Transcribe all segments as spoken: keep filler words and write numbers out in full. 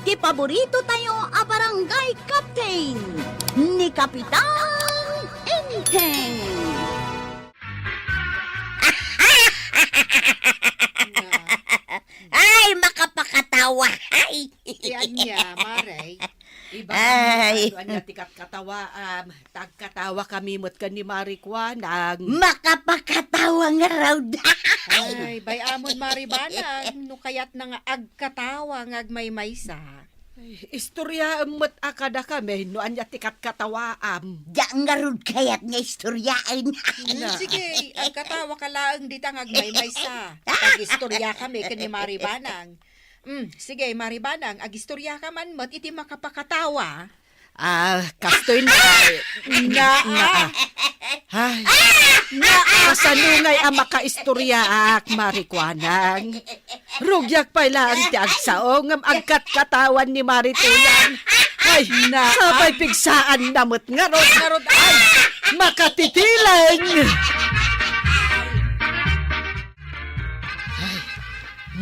Ti paborito tayo a barangay captain, ni Kapitan Enteng. Ay, makapakatawa. Ay. Ti ania, Mare? Iba Ay. Ania ti katkatawa, um, tagkatawa kami met ken ni Mare Kuanang. Makapakatawa ngarud. Ay, bay-amon, Mare Banang, no kayatna nga agkatawa nga agmaymaysa. Ay, istoryaem met a kadakami no ania ti katkatawaam. Diak ngarud kayat nga istoryaen. Na. Sige, agkatawaka laeng dita nga agmaymaysa. Agistoryakami ken ni Mare Banang. Mm, sige, Mare Banang, agistoryaka man met iti makapakatawa. Ah, kastoy na. Na. Na. Ay. Na. Kasano ngay a makaistoryaak, Mare Kuanang? Rugiak pay laeng ti agsao ngem agkatkatawan ni Mare Tuyang. Ay, na. Sapay pigsaanna met ngarud. Ngarud, ay. Makatitileng. Ay,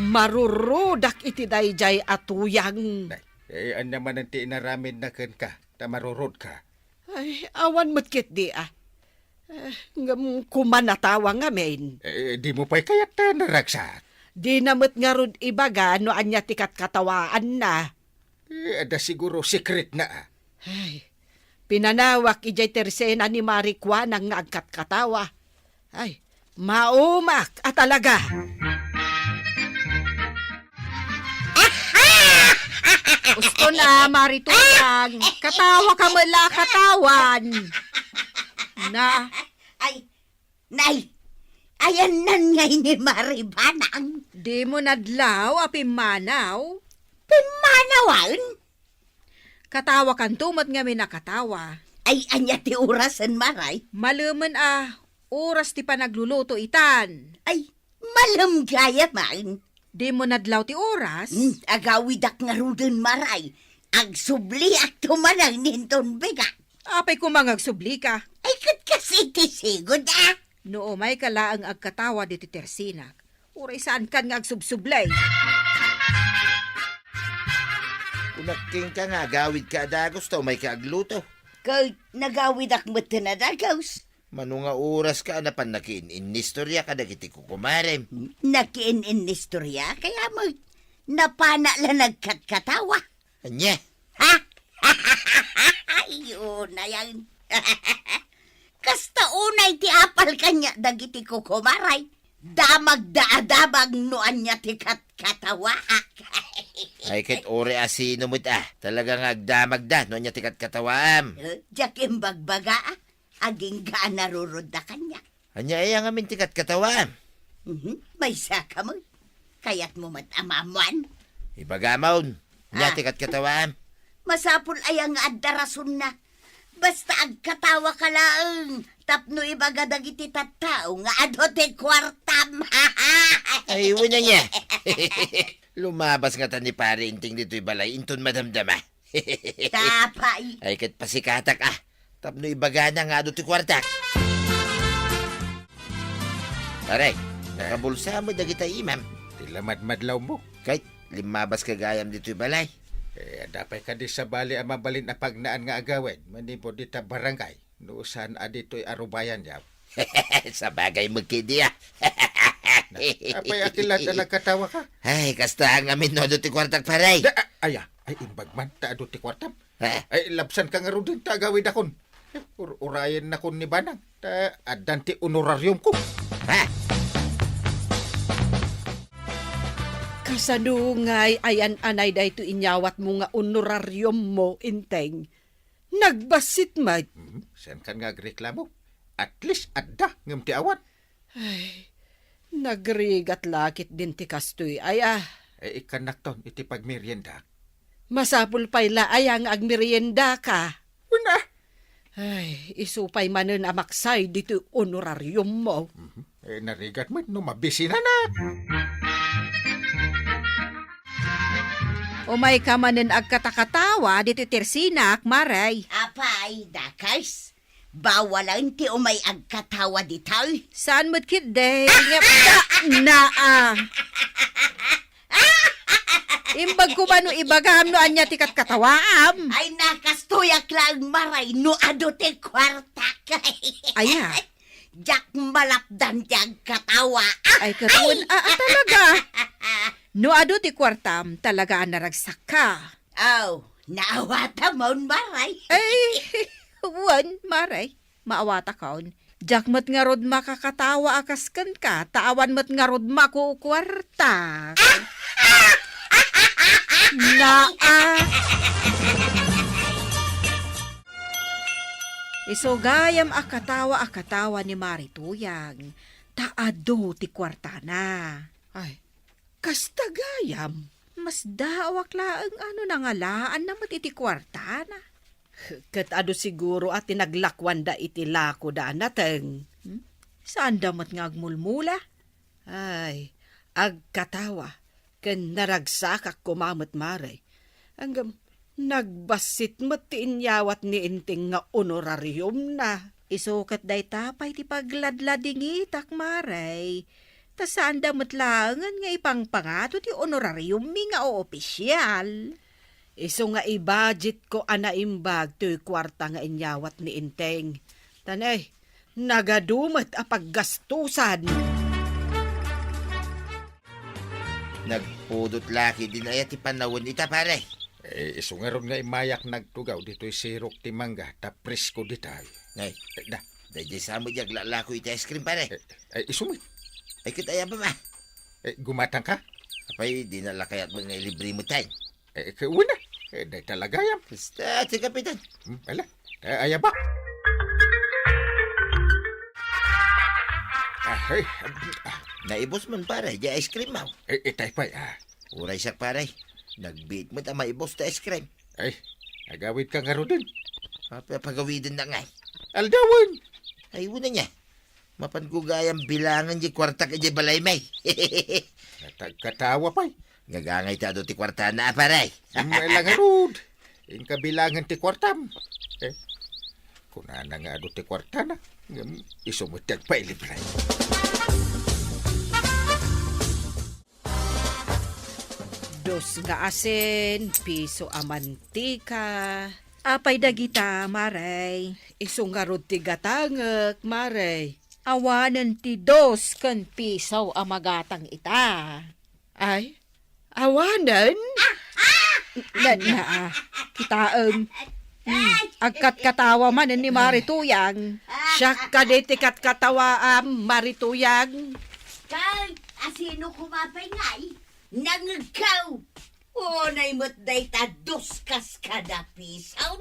marurudak iti daydiay a tuyang. Eh, ania manen ti inaramidna kenka, ta marurodka? Ay, awan met ketdi, a. Eh, ngem kuman a tawa ngamin. Eh, dimo pay kayat ta naragsak? Dina met ngarud ibaga no ania ti katkatawaanna. Eh, adda siguro sekretna, a. Ay, pinanawak idiay tersena ni Mare Kuanang nga agkatkatawa. Ay, maumak a talaga. Usto na, Mare Tuyang. Katawaka met la, katawan. Na. Ay, nay, ayanna ngay ni Mare Banang. Dimo nadlaw a pimmanaw? Pimmanawan? Katawakanto met ngamin a katawa. Ay, ania ti orasen, Mare? Malemen a oras ti panagluluto itan. Ay, malem gayam. Dimo nadlaw ti oras? Hmm, agawidak ngaruden, Mare. Agsubliakto manen inton bigat. Apay koma nga agsublika? Ay, ket kas iti sigud, a. No umayka laeng agkatawa ditoy tersinak, uray saankan nga agsubsublay. Kunak kenka nga agawidka a dagus ta umayka agluto. Ket nagawidak metten a dagus. Mano nga oraska a napan nakiin-innistorya kadagiti kukumarem? Nakiin-innistorya? Kaya mo, napana la nagkatkatawa. Ania? Ha? Ay, unay a. Kasta unay ti apal kaniak dagiti kukumarem. Damagda a damag no ania ti katkatawaak. Ay, ket uray a sino met, a. Talaga nga agdamagda no ania ti katkatawaam. Eh, diak imbagbaga, a. Agingga a narurodda kaniak. Ania aya ngamin ti katkatawaam? Mhm, maysaka met. Kayatmo met a maammuan? Ibagamon. Ania ti katkatawaam? Masapul aya nga adda rasonna? Basta agkatawaka laeng tapno ibaga dagiti tattao nga adu ti kuartam. Ay, wen ania. Lumabas ngata ni Pare Enteng ditoy balay inton madamdama. Tapay. Ay, ket pasikatak, a. Tapno ibagana nga adu ti kuartak. Pare, nakabulsa met dagita imam. Ti la madmadlawmo. Ket limmabaska gayam ditoy balay. Eh, adda pay kadi sabali a mabalin a pagnaan nga agawid manipud dita barangay? No saan a ditoy arubayan, yaw. Sabagay met ketdi, a. Apay a ti la ta nagkatawaka? Ay, kasta ngamin no adu ti kuartak, pare. Da, a-, aya, ay, imbag man ta adu ti kuartam. Ha? Ay, labsanka ngaruden ta agawidakon. Ur-, urayennakon ni Banang, ta addan ti honorariumko. Ha? Kasano ngay a yan-anay daytoy inyawatmo nga honorariummo, Enteng? Nagbassit met. Hmm, saankan nga agreklamo? At least adda, ngem ti awan. Ay, nagrigat la ketdin ti kastoy, aya. Eh, ikkannakton iti pagmeriendak. Masapul pay la aya nga agmeriendaka? Wen a. Ay, isu pay manen a maksay ditoy honorariummo. Mhm. Eh, narigat met no mabisinanak. Umayka manen agkatakatawa ditoy tersinak, Mare. Apay, dakes. Bawalen ti umay agkatawa ditoy. Saan met ketdi? Ngem da-, na, a. Imbag ko ba no ibagam no ania ti katkatawaam? Ay, nakastoyak laeng, Maray, no adu ti kuartak. Aya? Diak malapdan ti agkatawa. Ay, ket wen, a, a, talaga? No adu ti kuartam, talaga a naragsakka. Aw, naawatam, Maray. Ay, wen, Maray. Maawatakon. Diak met ngarud makakatawa a kas kenka, ta awan met ngarud makukuarta. Naa. Isu gayam a katawa a katawa ni Mari Tuyang, ta adu ti kuartana. Ay, kasta gayam. Masdaawak laeng a no nangalaanna met iti kuartana. Ket adu siguro a ti naglakuanda iti lakoda a nateng. Hmm? Saanda met nga agmulmula? Ay, agkatawa ken naragsakak koma met, Mare. Ngem nagbassit met ti inyawat ni Enteng nga honorariumna. Isu ket dayta pay ti pagladladingitak, Mare. Ta saanda met laengen nga ipangpangato ti honorariummi nga oopisial. Isu nga ibudgetko a naimbag toy kuarta nga inyawat ni Enteng. Ta ne, nagadu met a paggastusan. Nagpudot la ketdin aya ti panawen ita, pare? Eh, isu ngarud nga immayak nagtugaw ditoy sirok ti mangga, ta presko ditay. Ay. Eh, da. Daydiay sa met ti aglalako iti ice cream, pare. Eh, eh, isu met. Ay, ket aya ba ba? Eh, gumatang ka? Apay, dina la kayat nga ilibre met tay. Eh, ket wen a. Eh, dayta la gayam. Basta, ti kapitan. Hmm, ala. Eh, aya ba? Ah, eh, ah. Naibus man, pare, di ice cream mo. Eh, itay pay, ah. Uray siak, pare. Nagbiit met a maibus ti ice cream. Ay, agawid ka ngaruden. Apa, pagawiden na ngay. Aldawen. Ay, wen a niya. Mapan ko gayam bilangan di kuartak idiay balay, may. Natagkatawa pay. Ngagangay ta adu ti kuartana, pare. May lang ngarud. Inka bilangan ti kuartam. Eh, kunana nga adu ti kuartana. Ngem, isu met ti agpailibre. Dos nga asin, piso a mantika. Apay dagita, Mare? Isu ngarud ti gatangek, Mare. Awanen ti dos ken piso a magatang ita. Ay, awanen? Na, na, ah, kitaem. Hmm, agkatkatawa manen ni Mari Tuyang. Siak kadi ti katkatawaam, Mari Tuyang. Kay, asino koma pay ngay? Nangegkaw! Unay met dayta dos kas kada pison?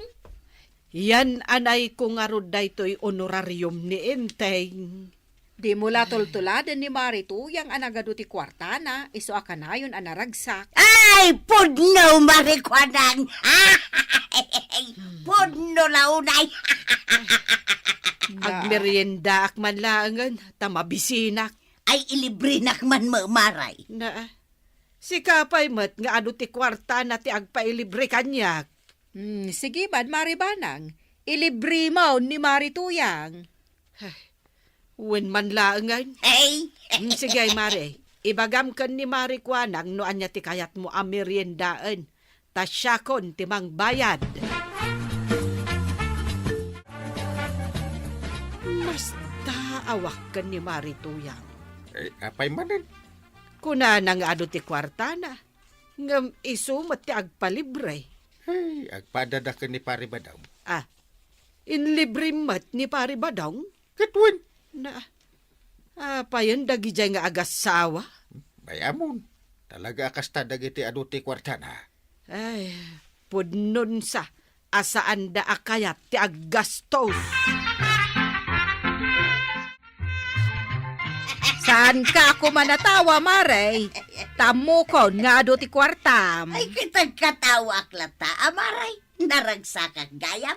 Yan anay ko ngarud daytoy honorarium ni Enteng. Dimo la tultuladen ni Mari Tuyang a nagadu ti kuartana, isu a kanayon a naragsak. Ay, pudno, Mari Kuanang! Pudno la unay! Agmeriendaak man laengen, ta mabisinak. Ay, ilibrenak man, Maray. Na, sika pay met nga adu ti kuartana ti agpailibre kaniak. Hmm, sige man, Mari Banang. Ilibremo ni Mari Tuyang. Ay, wen man laengen. Ay! Hmm, sige, Mari. Ibagam ken ni Mari Kuanang no ania ti kayatmo a meriendaen. Ta siakon ti mangbayad. Masdaawak ken ni Mari Tuyang. Eh, apay manen? Kunana nga adu ti kuartana, ngem isu met ti agpalibre. Hey, agpadada ken ni Pari Badong. Ah, inlibre met ni Pari Badong? Ket wen. Na, apayen dagidiay nga agassawa? Bay-amon, talaga a kasta dagiti adu ti kuartana. Ay, pudnonsa a saanda a kayat ti aggastos. Saanka a kumanatawa, Mare? Tammokon nga adu ti kuartam. Ay, kitagkatawaak latta, a Mare. Naragsakak gayam.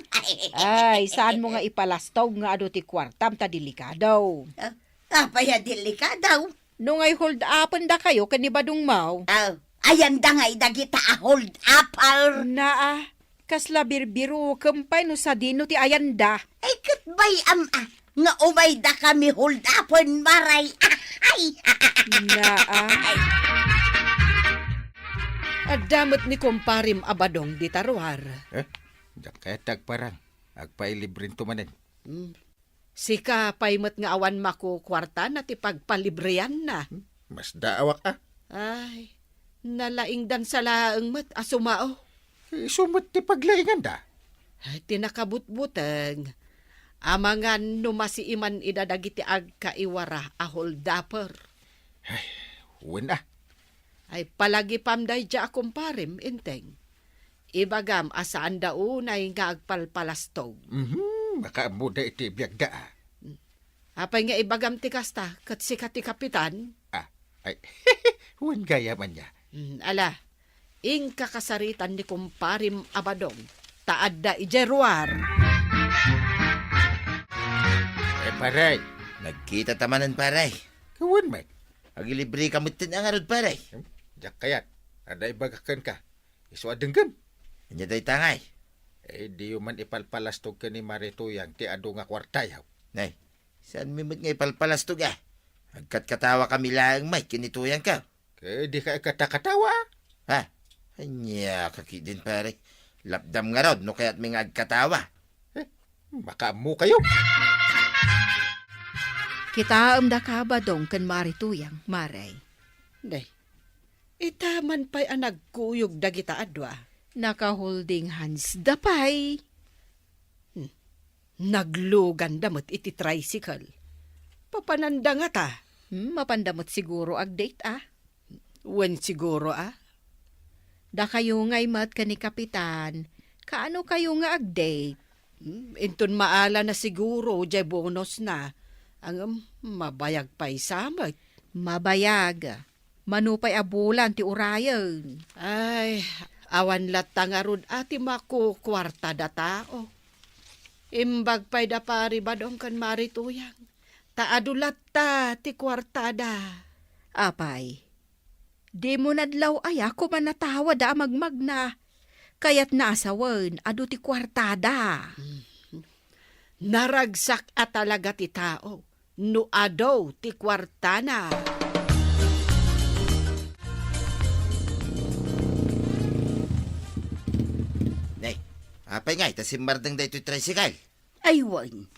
Ay, saanmo nga ipalastog nga adu ti kuartam ta delikado. Ah, apay a delikado? No ngay hold-upendakayo ken ni Badong Mau. Ah, ayanda ngay dagita a hold-upper. Naa, kasla birbirokem pay no sadino ti ayanda. Ay, ket bay-am a, nga umaydakami hold-upen, Maray. Ay! Naa. Ay. Adda met ni kumparem a Badong dita ruar. Eh, diak kayat ti agparang. Agpailibrinto manen. Hmm. Sika pay met nga awan makukuartana ti pagpalibreanna. Hmm, masdaawak a. Ay, nalaingdan sa laeng met a sumao. Isu met ti paglainganda. Ay, ti nakabutbuteng, amangan no masiiman ida dagiti agkaiwara a holdaper. Ay, wen a. Ay, palagipam daydiay a kumparem, Enteng. Ibagam a saanda unay nga agpalpalastog. Mhm, makaammoda iti biagda a. Apay nga ibagam ti kasta, ket sika ti kapitan? Ah, ay, wen gayam ania. Mm, ala, inka kasaritan ni kumparem a Badong, ta adda idiay ruar. Eh, pare. Nagkita ta manen, pare. Kawan met. Agilibre ka met ti ngarud, pare. Hmm, diak kayat. Adda ibagak kenka. Isu a denggen. Ania dayta ngay? Eh, diyo man ipalpalastog ken ni Mare Tuyang ti adu nga kuartayo. Nay, saan mi met nga ipalpalastog a? Agkatkatawa kami laeng met ken ni Tuyang ka. Ket di ka agkatkatawa? Ha? Ania ka ketdin, pare? Lapdam ngarud no kayat mi nga agkatawa. Eh, makaammo kayo. Kitaem daka Badong ken Mare Tuyang, Mare. Day, ita man pay a nagkuyog dagita a dua. Naka-holding hands da pay. Hmm. Nagluganda met iti tricycle. Papananda ngata? Hmm, mapanda met siguro ag-date a. Wen siguro a. Dakayo ngay met ken ni Kapitan, kaano kayo nga ag-date? Hmm, inton maala na siguro jay bonus na. Ngem, mabayag pay sa met. Mabayag. Mano pay a bulan ti urayen? Ay, awan latta ngarud a ti makukuarta da tao. Imbag pay da Pari Badong ken Mari Tuyang, ta adu latta ti kuartada. Apay, dimo nadlaw aya koma natawada a magmagna? Kayatna a sawen, adu ti kuartada. Naragsak a talaga ti tao no adu ti kuartana. Nay, apay ngay ta simmardeng daytoy tricycle? Ay, wen.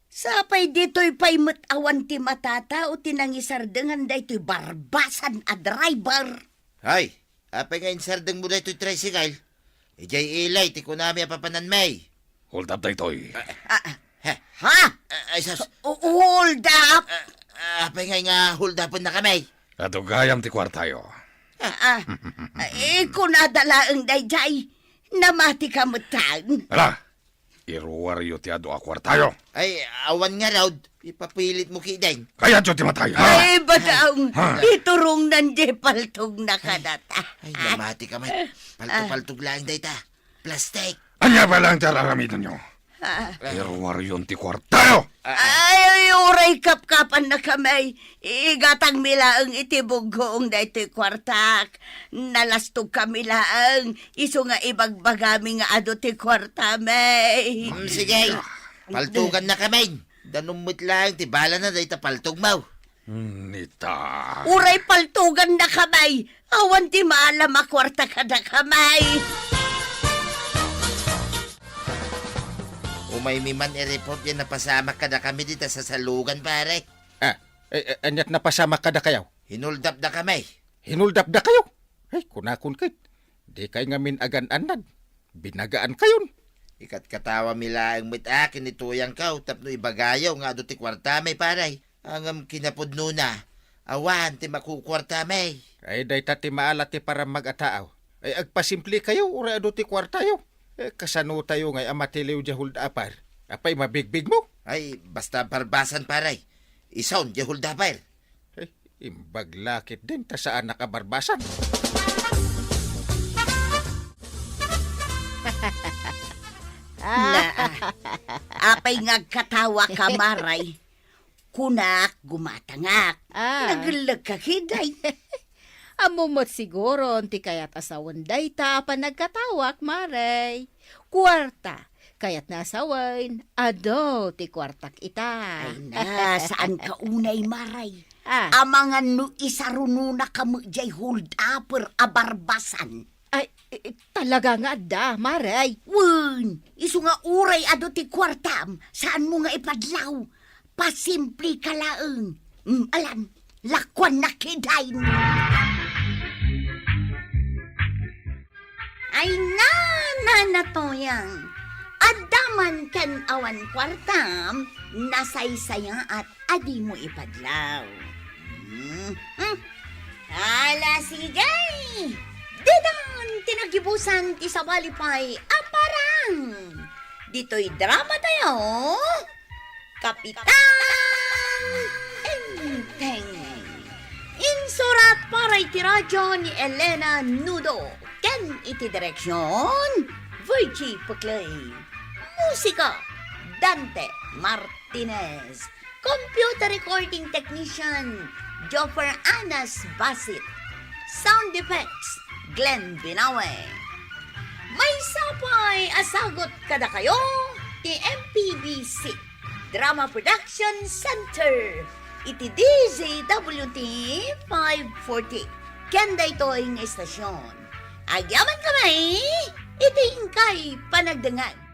Sapay ditoy pay met awan ti matatao ti nangisardengan daytoy barbasan a driver. Hay, apay nga insardengmo daytoy tricycle? Idiay ilay ti kunami a papananmi. Hold up daytoy. Ah, ah. Ha? Ha? Ah, ay, sus. U-, hold up? Ah, ah, apay nga nga hold upennakami? Adu gayam ti kuartayo. Ah, ah. Eh, kunada laeng daydiay. Namati ka metten. Ala, iruaryo ti adu a kuartayo. Ay, awan ngarud. Ipapilitmo ketdin. Kayatyo ti matay, ha? Ay, Badong, ha? Iturongnan di paltogna kadata. Ay, namati ka met. Palto-paltog laeng dayta. Plastik. Ania pay laeng ti ar-aramidenyo? Ah. Iruaryon ti kuartayo! Ay, uray kapkapannakami. Igatangmi laeng iti buggoong daytoy kuartak. Nalastogkami laeng. Isu nga ibagbagami nga adu ti kuartami. Mm, sige. Paltogannakami. Danum met laeng ti balana dayta paltogmo. Nita. Uray paltogannakami. Awan ti maala a kuarta kadakami. Umaymi man i-report ya napasamak kadakami dita sasalugan, pare. Ah, eh, eh, aniat napasamak kadakayo? Hinoldapdakami. Hinoldapdakayo? Ay, kunakon ket, dikay ngamin agan-annad. Binagaan kayon. Ikatkatawami laeng met a ken ni Tuyangko tapno ibagayo nga adu ti kuartami, pare. Ngem kinapudnona, awan ti makukuartami. Ay, dayta ti maala ti parammag a tao. Ay, agpasimple kayo, uray adu ti kuartayo. Eh, kasano tayo ngay a matiliw diay hold-upper? Apay, mabigbigmo? Ay, basta barbasan, pare. Isun diay hold-upper. Eh, imbag la ketdin ta saanak a barbasan. Na, apay nga agkatawa ka, Maray? Kunak, gumatangak. Ah. Nagelleg ka, kiday. Ammo met siguron ti kayat a sawen dayta a panagkatawak, Maray. Kuarta, kayatna a sawen, adu ti kuartak ita. Ay na, saan ka unay, Maray? Ah. Amangan no isarunonaka met jay hold-upper a barbasan. Ay, eh, talaga nga adda, Mare. Wen, isu nga uray adu ti kuartam, saanmo nga ipadlaw. Pasimpleka laeng. Mm, alan, lakuannak idiay. Ay, na, na, Natoyang. Adda man ken awan kuartam, nasaysayaat a dimo ipadlaw. Hmm, hmm. Ala, sige. Didan ti nagibusan ti sabali pay a parang. Ditoy drama tayo. Kapitan Enteng. Insurat para iti radyo ni Elena Nudo ken iti direksyon, Virgie Puclay. Musika, Dante Martinez. Computer recording technician, Joffer Anas Basit. Sound effects, Glenn Binawe. Maysa pay a sagut kadakayo ti M P B C Drama Production Center iti D Z W T five forty. Ken daytoy nga istasyon, agyaman kami iti inkay panagdengngeg.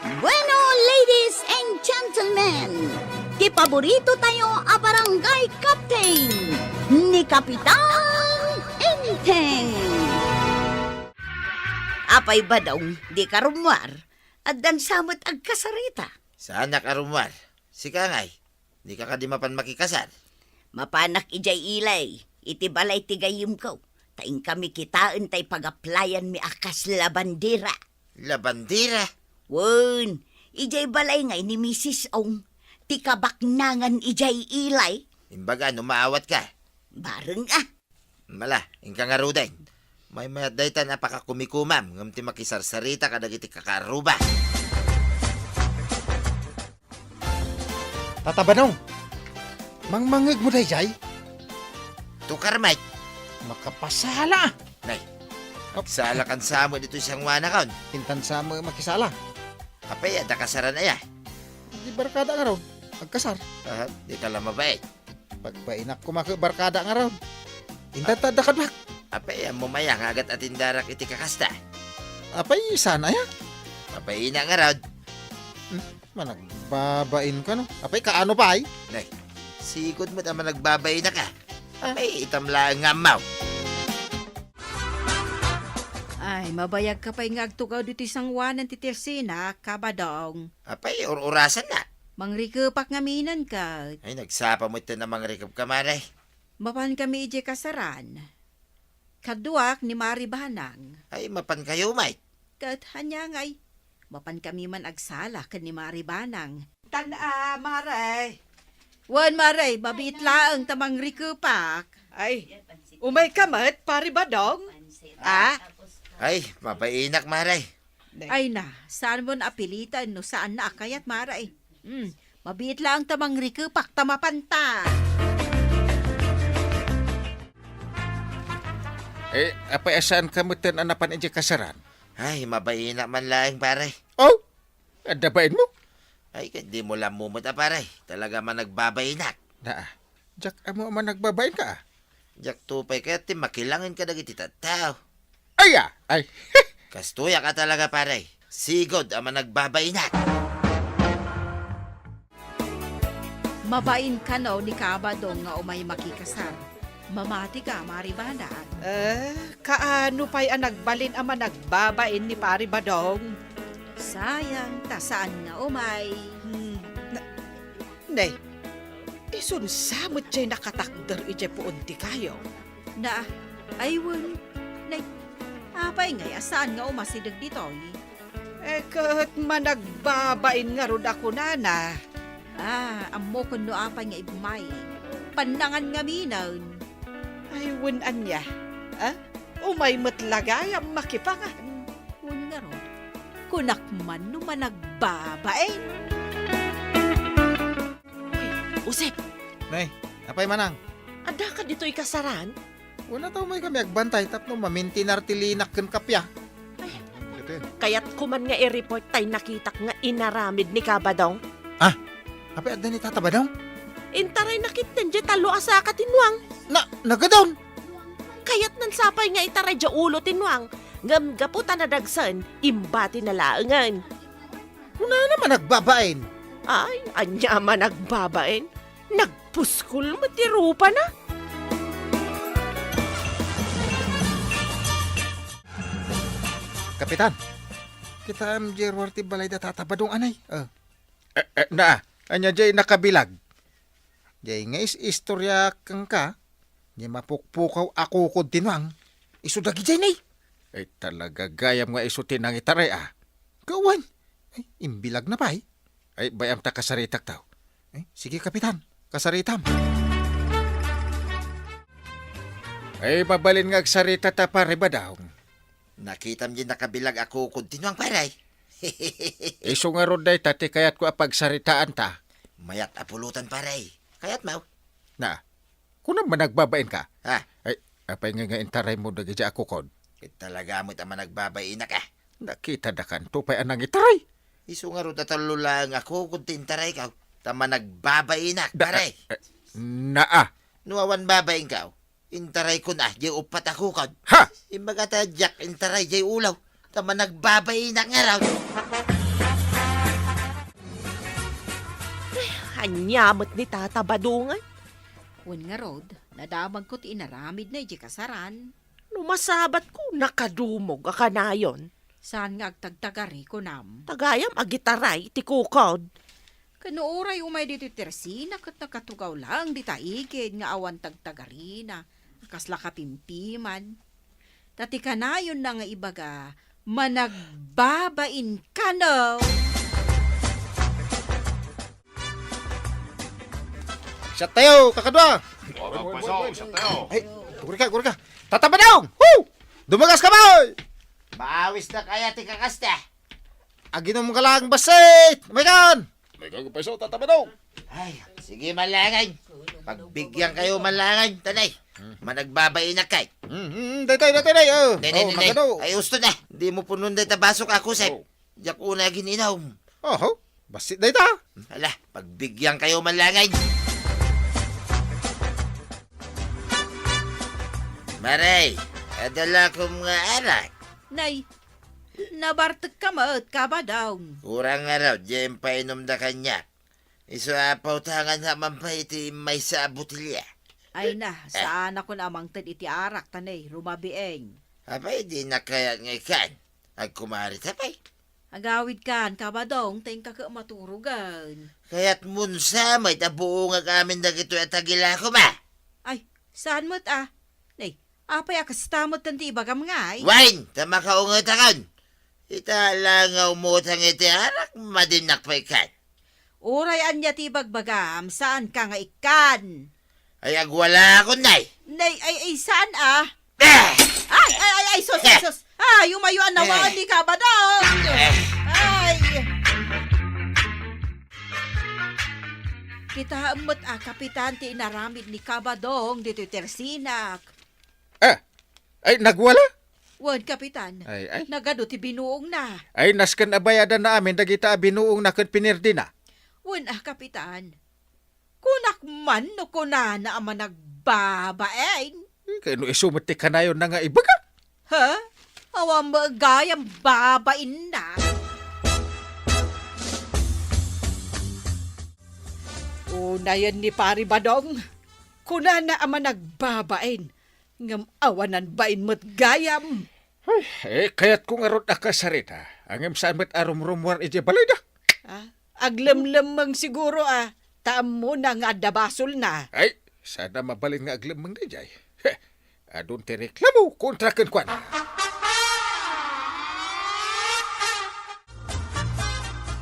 Bueno, ladies and gentlemen, ti paborito tayo a barangay captain, ni Kapitan Enteng. Apay, Badong, dika rummuar? Addan sa met agkasarita. Saanak a rummuar. Sika ngay, dika kadi mapan makikasar? Mapanak idiay ilay, iti balay ti gayyemko, ta inkami kitaen tay pagaplayanmi a kas labandera. Labandera? Wen, idiay balay ngay ni Misis Ong, ti kabaknangan idiay ilay. Imbaga no maawatka. Bareng a. Mala, inka ngaruden. Maymayat daytan a pakakumikumam ngem ti makisarsarita kadagiti kakaarruba. Tata Badong, mangmangngegmo daydiay? Tukar met. Makapasala a. Nay, agsalakan sa met ditoy sangoanakon. Intan sa met makisala. Apay, adda kasaran aya? Di barkada ngarud, agkasar. Aha, dika la mabait. Pagbainak koma ket barkada ngarud. Intan ta adda kaduak. Apay, ammom aya nga agat-atindarak iti kakasta? Apay, saan aya? Mabainak ngarud. Hmm, managbabain ka, no? Apay, kaano pay? Nay, sigud met a managbabainaka. Ah. Apay, itam laeng nga ammaw. Ay, mabayag ka pay nga agtugaw ditoy sangoanan ti tersina, Kabadong. Apay, ur-urasanna. Mangrikepak ngamin ket. Ay, nagsapa met ten a mangrikepka, Mare. Mapan kami idiay kasaran. Kaduak ni Mari Banang. Ay, mapan kayo, Mike. Ket ania ngay, mapan kami man agsala ken ni Mari Banang. Tan, a, Mare. Wen, Mare, mabiit laeng ta mangrikepak. Ay, umay ka met, Pari Badong? A? Ay, mabainak, Mare. Ay na, saan mo na apilitan no saan na a kayat, Mare? Hmm, mabiit laeng ta mangrikepak ta mapanta. Eh, apay a saan ka metten a napan idiay kasaran? Ay, mabainak man laeng, pare. Oh, adda bainmo? Ay, ket dimo la met a, pare. Talaga a managbabainak. Naa, diak ammo a managbabainak a. Diak to pay kayat ti makilangin kadagiti tattao. Ay, a! Ay! Kastoyak a talaga, pare. Sigud a managbabainak. Mabain kano ni Kabadong nga umay makikasar. Mamati ka, Mari Banang. Eh, kaano pay a nagbalin a managbabain ni Pari Badong? Sayang, ta saan nga umay. Hmm, na, ne, isun sa met jay nakatakder idiay puon ti kayo. Na, ay wen, ne, apay ngay a saan nga umasideg ditoy? Eh, ket managbabain ngarud a kunana. Ah, ammokon no apay nga immay. Pannangan ngaminen. Ay, wen ania? Ah? Umay met la gayam makipangan. Wen ngarud, kunak man no managbabain. Uy, Usep! Nay, apay manang? Adda ka ditoy kasaran? Wen, a ta umay kami agbantay tapno mamintinar ti linak ken kappia. Ay, kayatko man nga i-report tay nakitak nga inaramid ni Kabadong. Ah, apay adda ni Tata Badong? Intarayna ketdin diay tallo a saka ti nuang. Na, nagadon! Kayatnan sapay nga itaray diay ulo ti nuang, ngem gapu ta nadagsen, imbatina laengen. Kunana, managbabain. Ay, ania managbabain? Nagpuskol met ti rupana. Kapitan, kitaem diay ruar ti balay da Tata Badong, anay. Ah. Eh, eh, na, ania diay nakabilag? Diay nga is-istorya kenka, diay mapukpukaw a kukod ti nuang, isu dagidiay, nay. Ay, talaga gayam nga isu ti nangitaray, a. Kawan, ay, imbilagna pay. Ay, bay-am ta kasaritak, taw. Ay, sige, Kapitan, kasaritam. Ay, mabalin nga agsarita ta, Pare Badong. Nakitam diay nakabilag a kukod ti nuang, pare. Isu ngarud dayta ti kayatko a pagsaritaanta. Mayat a pulutan, pare. Kayatmo? Na, kunam managbabain ka? Ha? Ay, apay nga, nga intaraymo dagidiay a kukod? Ket talaga met a managbabainak, a. Nakitadakanto pay a nangitaray. Isu ngarud a tallo laeng a kukod ti intarayko, ta managbabainak, Da-, pare. Eh, naa. No awan babainko, intaraykon a diay uppat a kukod. Ha? Imbaga ta diak intaray diay ulo, ta managbabainak ngarud. Ania met ni Tata Badong? Wen ngarud, nadamagko ti inaramidna idiay kasaran. No masabatko, nakadumog a kanayon. Saan nga agtagtagari, kunam? Ta gayam agitaray ti kukod. Ken no uray umay ditoy Tersina ket nakatugaw laeng dita igid nga awan tagtagarina, a kasla kapimpiman. Ta ti kanayonna nga ibaga, managbabain kano. Siattayo, kakadua. Awan payso, siattayo. Ay, gurika, gurika. Tata Badong! Woo! Dumagas ka, bay! Maawis na kaya ti kakasta? Aginom ka lang, basit! May kan! May kan payso, Tata Badong. Ay, sige, malangan. Pagbigyan kayo, malangan. Tanay, managbabainak kay. Hmm, hmm, daytay, daytay, day. Oh, Nay, nay, oh, nay, nay. Nagano? Ay, usto na. Di mo punon dayta basok, a, Kusep. Oh. Diak unay agin-inom. Oho, bassit dayta. Ala, pagbigyan kayo man langay. Maray, adala kong nga arak. Nay, nabartek ka met, Kabadong. Kurang nga raw, diay impainom da kaniak. Isu a pautangan na man pay iti maysa a botelya. Ay na, eh, saan ako naamangted iti arak, tanay, rumabieng. Apay, di nakayat nga ikan. Agkumari ta pay. Agawid kan, Kabadong, ta inka ket maturogan. Kayat mo sa may ta buong agamin dagito at agila ko ba? Ay, saan met a? Nay, apay a kasta met ti ibagam ngay? Wen, ta makaungetakon. Ita la nga umutang iti arak, madinnak pay kan. Uray ania ti ibagbagam, saan ka nga ikkan? Ay, agwala akon, nay. Nay, ay, ay, saan a? Eh! Ay, ay, ay, ay, sus, ay, sus. Ay, umayo a nawaan ni Kabadong. Eh. Ay. Kitaem met a, Kapitan, ti inaramid ni Kabadong ditoy Tersinak. Ah, ay, nagwala? Wen, Kapitan. Ay, ay. Nagadu ti binuongna. Ay, nasken a bayadanna amin dagita a binuongna ken pinirdina. Wen, a, Kapitan. Kunak man no kunana a managbabain. Eh, kay no isu met ti kanayonna nga ibaga. Ha? Awan met gayam babainna. Unayen ni Pari Badong. Kunana a managbabain. Ngem awanan bain met gayam. Ay, eh, kayatko ngarud a kasarita. Ngem saan met a rumrumuar idiay balayda. Ah, aglemlemmeng siguro a, ta ammona nga adda basolna. Ay, saan a mabalin nga aglemmeng daydiay. Heh, adun ti reklamo kontra kenkuana.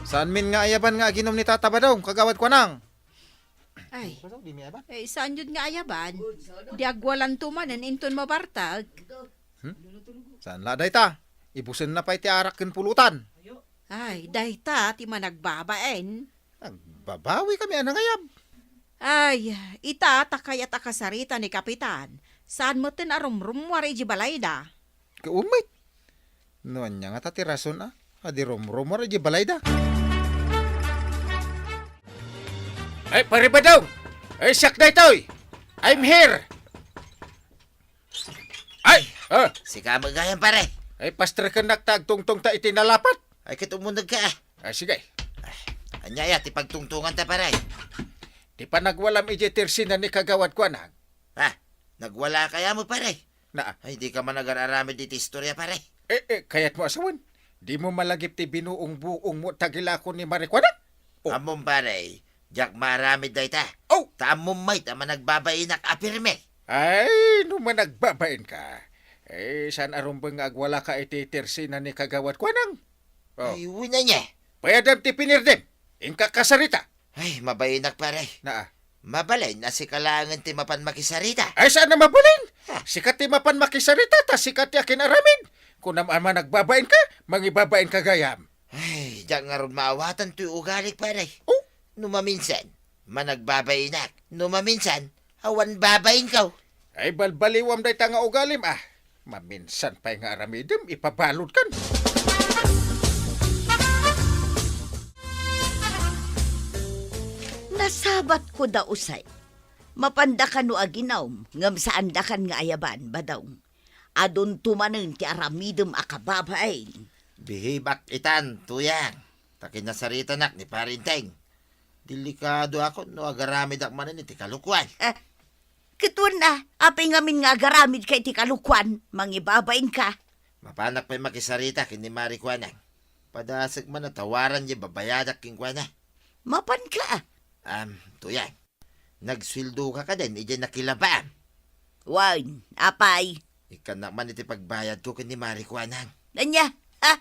Saanmin nga ayaban nga aginom ni Tata Badong, Kagawad Kuanang? Ay. Basaw, di mi ayaban. Eh, saan yun nga ayaban? Di agwalanto manen inton mabartag. Hmm? Saan la dayta? Ibusenna pay ti arak ken pulutan. Ay, dayta ti managbabain. Nagbabawi kami a nangayab. Ay, ita ta kayat a kasarita ni Kapitan. Saan metten a rumrumuar iji balayda? Kaumay. No ania ngata ti rason a, a di rumrumuar iji balayda? Ay, Pare Badong! Ay, siak daytoy! I'm here! Ay! Ah! Sika met gayam, pare. Ay, pastrekennak ta agtungtongta iti nalapat. Ay, ket umunegka, ah. Ay, sige. Ania aya ti pagtungtonganta, pare? Ti panagwalam idiay tersina ni Kagawad Kuanang. Ah, nagwala kaya mo, pare? Na. Ay, dika man agar-aramid iti istorya, pare. Eh, eh, kayatmo a sawen? Dimo malagip ti binuong-buong mo tagilako ni Mari Kuanang? Oh. Ammom, pare, diak maaramid dayta. Oh! Ta ammom met a managbabainak a pirme. Ay, no managbabainka, eh, saan a rumbeng nga agwalaka iti tersina ni Kagawad Kuanang? Oh. Ay, wen ania? Payadem ti pinirdem. Inka kasarita. Ay, mabainak, pare. Naa. Mabalin a sika laengen ti mapan makisarita. Ay, saan a mabalin? Ha? Sika ti mapan makisarita, ta sika ti akin-aramid. Kunam a managbabainka, mangibabainka gayam. Ay, diak ngarud maawatan toy ugalik, pare. Oh? No maminsan, managbabainak. No maminsan, awan babainko. Ay, balbaliwam dayta nga ugalim, ah. Maminsan pay nga aramidem, ipabaludkan. Nasabatko da usay. Mapanda kano aginum, ngem saandakan nga ayaban, Badong. Adunto manen ti aramidem a kababain. Bihibak itan, Tuyang. Ta kinasaritanak ni Pare Enteng. Delikadoakon no agaramidak manen iti kalokuan. Ah, ket wen a, apay ngamin nga agaramidka iti kalokuan, mangibabainka? Mapanak pay makisarita ken ni Mari Kuanang. Padasek man a tawaran diay babayadak kenkuana. Mapanka, ah. Am, Tuyang. Nagsueldoka kadin idiay nakilabaam? Wen, apay? Ikkannak man iti pagbayadko ken ni Mari Kuanang. Ania? Ha?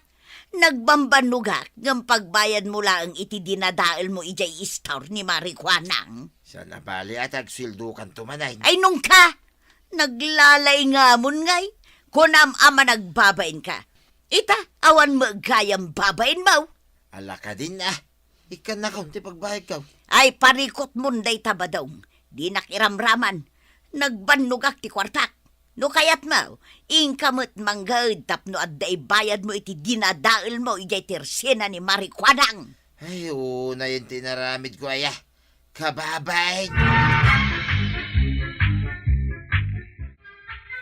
Nagbambannogak ngem pagbayadmo laeng iti dinadaelmo idiay istor ni Mari Kuanang? Saan a bali a ti agsueldokanto manen. Ay, nungka! Naglalaingamon ngay. Kunam a managbabainka. Ita, awan met gayam babainmo. Ala kadin, ah. Ikkannakon ti pagbayadko. Ay, parikutmon dayta, Badong. Dinak iramraman. Nagbannogak ti kuartak. No kayatmo, inka met mangged tapno adda ibayadmo iti dinadaelmo idiay tersina ni Mari Kuanang. Ay, unayen ti inaramidko aya. Kababain.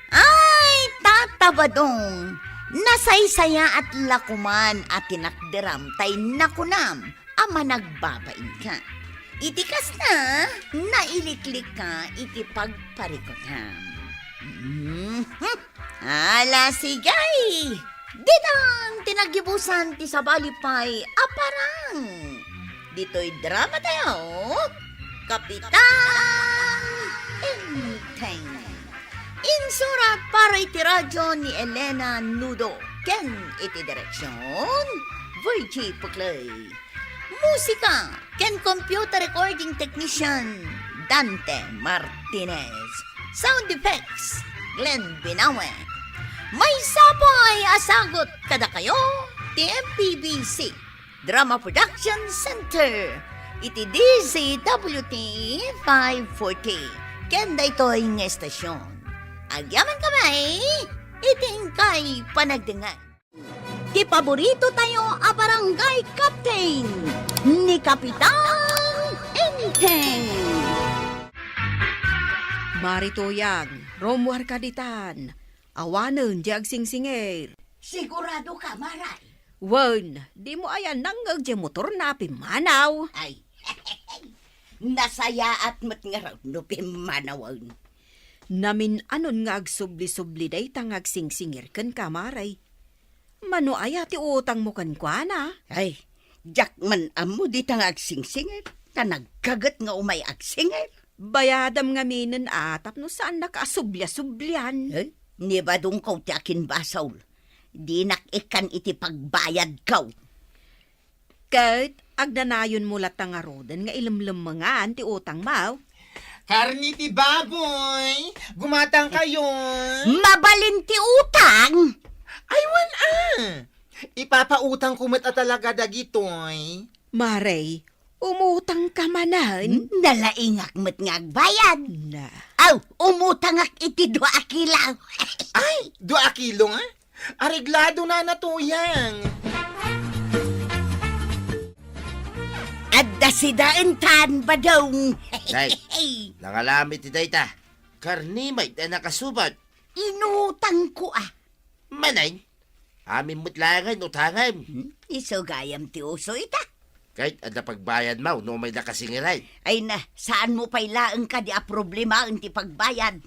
Ay, Tata Badong, nasaysayaat la koman a tinakderam tay nakunam a managbabainka. Iti kasta, nailiklikka iti pagparikutam. Mhm. Ala, sige! Ditan ti naggibusan ti sabali pay a parang. Ditoy drama tayo, Kapitan Enteng. Insurat para iti radyo ni Elena Nudo ken iti direksyon, Virgie Puclay. Musika ken computer recording technician, Dante Martinez. Sound effects, Glenn Binawe. Maysa pay a sagut kadakayo ti M P B C Drama Production Center iti D Z W T five forty ken daytoy nga estasyon. Agyamankami iti inkay panagdengngeg. Ti paborito tayo a barangay captain, ni Kapitan Enteng. Mari Tuyang, rummuarka ditan. Awanen diay agsingsingir. Sigurado ka, Maray? Wen, dimo aya nangngeg diay motorna a pimmanaw? Ay, nasayaat met ngarud no pimmanawen. Namin-anon nga agsubli-subli dayta nga agsingsingir kenka, Maray. Mano aya ti utangmo kenkuana? Ay, diak man ammo dita nga agsingsingir, ta nagkaget nga umay agsingir. Bayadam ngaminen a tapno saannaka a sublia-sublian. Eh, ni Badongko ti akinbasol. Dinak ikkan iti pagbayadko. Ket agnanayonmo latta ngaruden nga ilemlemmengan ti utangmo. Karne ti baboy! Gumatangkayon! Mabalin ti utang! Ay, wen a! Ipapautangko met a talaga dagitoy. Maray, umutangka manen? Hmm, nalaingak met nga agbayad. Na. Aw, umutangak iti dua a kilo. Ay, dua a kilo nga? Areglado na na, Tuyang. Ad- Dasidaentan, Badong. Nay, nangalam iti dayta. Karni met a nakasubad. Inutangko a. Manay, amin met laengen utangem. Hmm? Isu gayam ti uso ita. Ket adda pagbayadmo no umay daka singiren. Ay na, saanmo pay laeng kadi a problemaen ti pagbayad.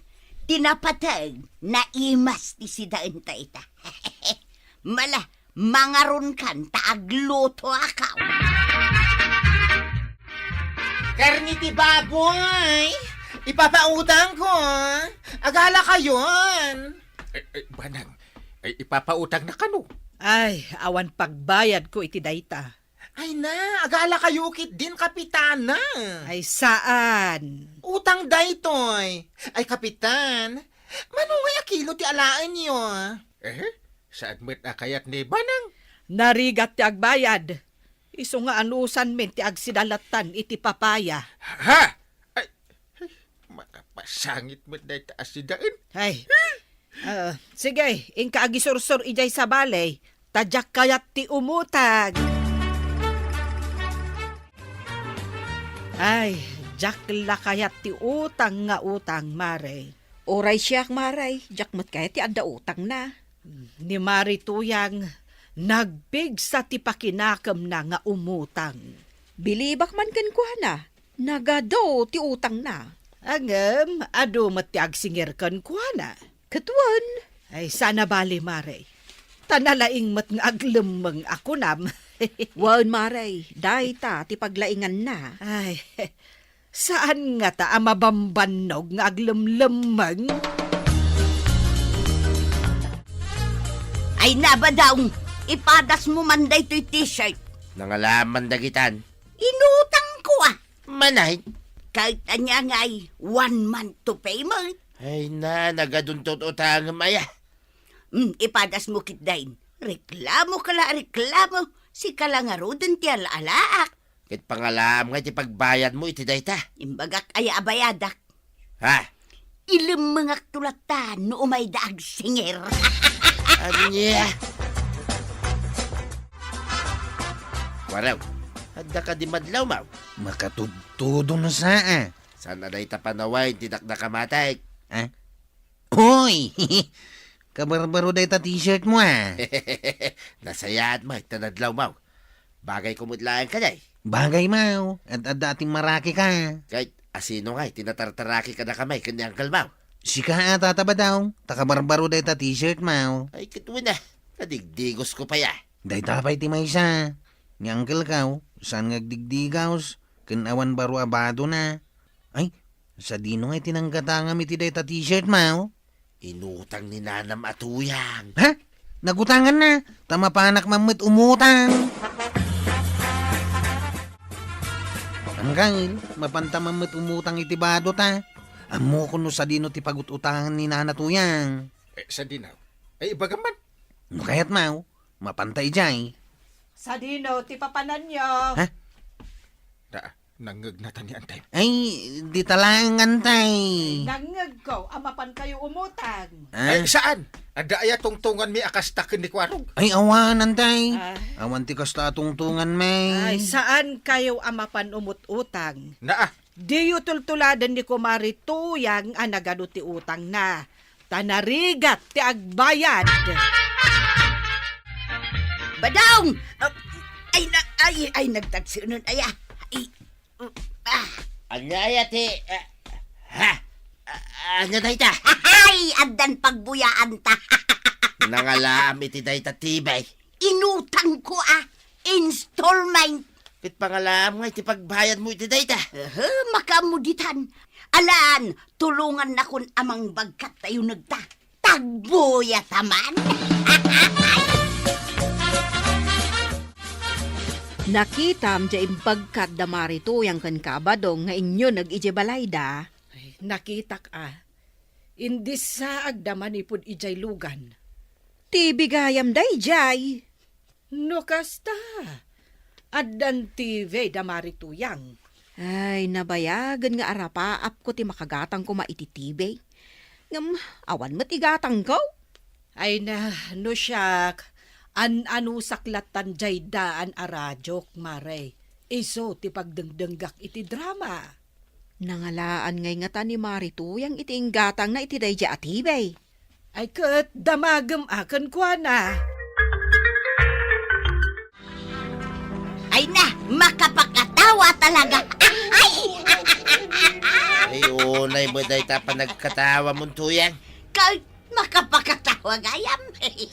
Ti napateg, naimas ti sidaenta ita. Mala, mangaronkan ta aglutoak. Karni ti baboy, ipapautangko. Agalakayon. Ay, ay, Banang, ay, ipapautangna kano? Ay, awan pagbayadko iti dayta. Ay na, agalakayo ketdin, Kapitana. Ay, saan? Utang daytoy. Ay, Kapitan, mano ngay a kilo ti alaenyo? Eh, saan met a kayat ni Banang? Narigat ti agbayad. Isu nga anusanmin ti agsidalatan iti papaya. Ha? Ay, ay, makapasangit met dayta a sidaen. Ay. Ah, sige, inka agisursor idiay sabali, ta diak kayat ti umutang. Ay, diak la kayat ti utang nga utang, Mare. Uray siak, Mare, diak met kayat ti adda utangna. Ni Mari Tuyang, nagpigsa ti pakinakemna nga umutang. Bilibak man kenkuana, nagadu ti utangna. Ngem, adu met ti agsingir kenkuana. Ket wen. Ay, saan a bali, Mare. Ta nalaing met nga aglemmeng a kunam. Wen, Mare, dayta ti paglainganna. Ay, saan ngata a mabambannog nga aglemlemmeng? Ay na, Badong, ipadasmo man daytoy t-shirt. Nangalaman dagitan. Inutangko a. Manay? Kahit ania ngay, one month to payment. Ay na, nagaduntot utangem aya. Hmm, ipadasmo ketdin. Reklamo ka la, reklamo. Sika la ngaruden ti ala-alaak. Ket pangalaam nga iti pagbayadmo iti dayta. Imbagak aya a bayadak. Ha? Ilemmengakto latta no umayda agsingir. Ania? Waraw, adda kadi madlaw, maw? Makatudtudo no saa. Saan a dayta panawen ti dakdakamatek? Ha? Hoy! Kabarbaro dayta t-shirt mo, ah. Nasayaat mo, ta nadlaw mo. Bagay ko met laeng kadi. Bagay mo, at adda ti maraki ka. Kay, asino nga, ti natartaraki kadakami, ken ni Uncle Mau? Sika a, Tata Badong, ta kabarbaro dayta t-shirt mo. Ay, ket wen a, nadigdigos ko pay a. Dayta pay ti maysa. Ni Uncle Kau, saan nga agdigdigaws, ken awan baro a badona. Ay, sadino nga iti nanggatangam iti dayta t-shirt mo? Inutang ni nanam a Tuyang. Ha? Nagutanganna, ta mapanak man met umutang. Anggail, mapanta man met umutang iti bado ta. Ammokon no sadino ti pagut-utangan ni Nana Tuyang. Eh, sadino? Eh, ibagam man. No kayat mo, mapanta idiay. Sadino ti papananyo? Ha? Da, nangngegna ta ni Antay. Ay, dita laeng, Antay. Nangngegko a mapankayo umutang. Ah? Ay, saan? Adda aya tungtonganmi a kasta ken ni Kuarog? Ay, awan, Antay. Ah. Awan ti kasta a tungtonganmi. Ay, saan kayo a mapan umut-utang? Naa. Diyo tultuladen ni Kumari Tuyang a nagadu ti utangna. Ta narigat ti agbayad. Badong! Ah, ay, na, ay, ay, nagtagsunon, aya. Ay, uh, ah. Ania aya ti, ah, ha? Ah, ania dayta? Ay, addan pagbuyaanta. Nangalaam iti dayta ti bay. Inutangko a installment. Ket pangalaam nga iti pagbayadmo iti dayta. Aha, makaammo ditan. Alan, tulongannakon a mangbagkat ta unegta. Tagbuya ta man. Nakitam diay imbagkat da Mari Tuyang ken Kabadong nga inyuneg idiay balayda. Ay, nakitak a. Indissaagda manipud idiay lugan. Ti bigayam daydiay. No kasta, addan T V da Mari Tuyang. Ay, nabayagen nga arapaapko ti makagatang koma iti T V. Ngem, awan met igatangko. Ay na, no siak, an-anusak lattan diay daan a radiok, Mare. Isu ti pagdengdenggak iti drama. Nangalaan ngay ngata ni Mari Tuyang iti inggatangna iti daydiay a T V. Ay ket damagem a kenkuana. Ay na, makapakatawa talaga. Ay! Ay, unay met dayta panagkatawa mon, Tuyang. Ket makapakatawa gayam.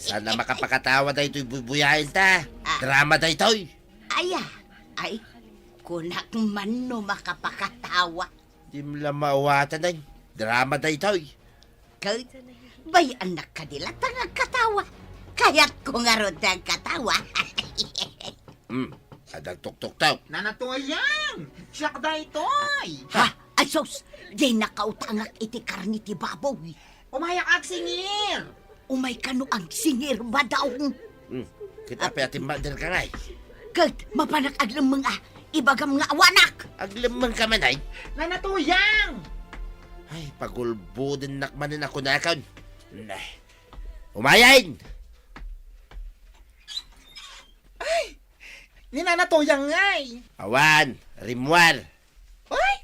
Saan a makapakatawa daytoy buybuyaenta. Ah. Drama daytoy. Aya, ay, kunak man no makapakatawa. Dim la maawatan, ay. Drama daytoy. Ket, bay-annak kadi latta nga agkatawa. Kayatko ngarud ti agkatawa. Hmm, adda agtuktuktok. Nana Tuyang, siak daytoy. Ha? Ay sus, diay nakautangak iti karne ti baboy. Umayak agsingir. Umay kano agsingir, Badong. Hmm. Ket apay a timmakderka ngay? Ket mapanak aglemmeng a ibagam nga awanak. Aglemmengka man, ay? Nana Tuyang! Ay, pagulbodennak manen a kunakon. Nah. Umayen! Ay! Ni Nana Tuyang ngay! Awan, rimmuar. Ay!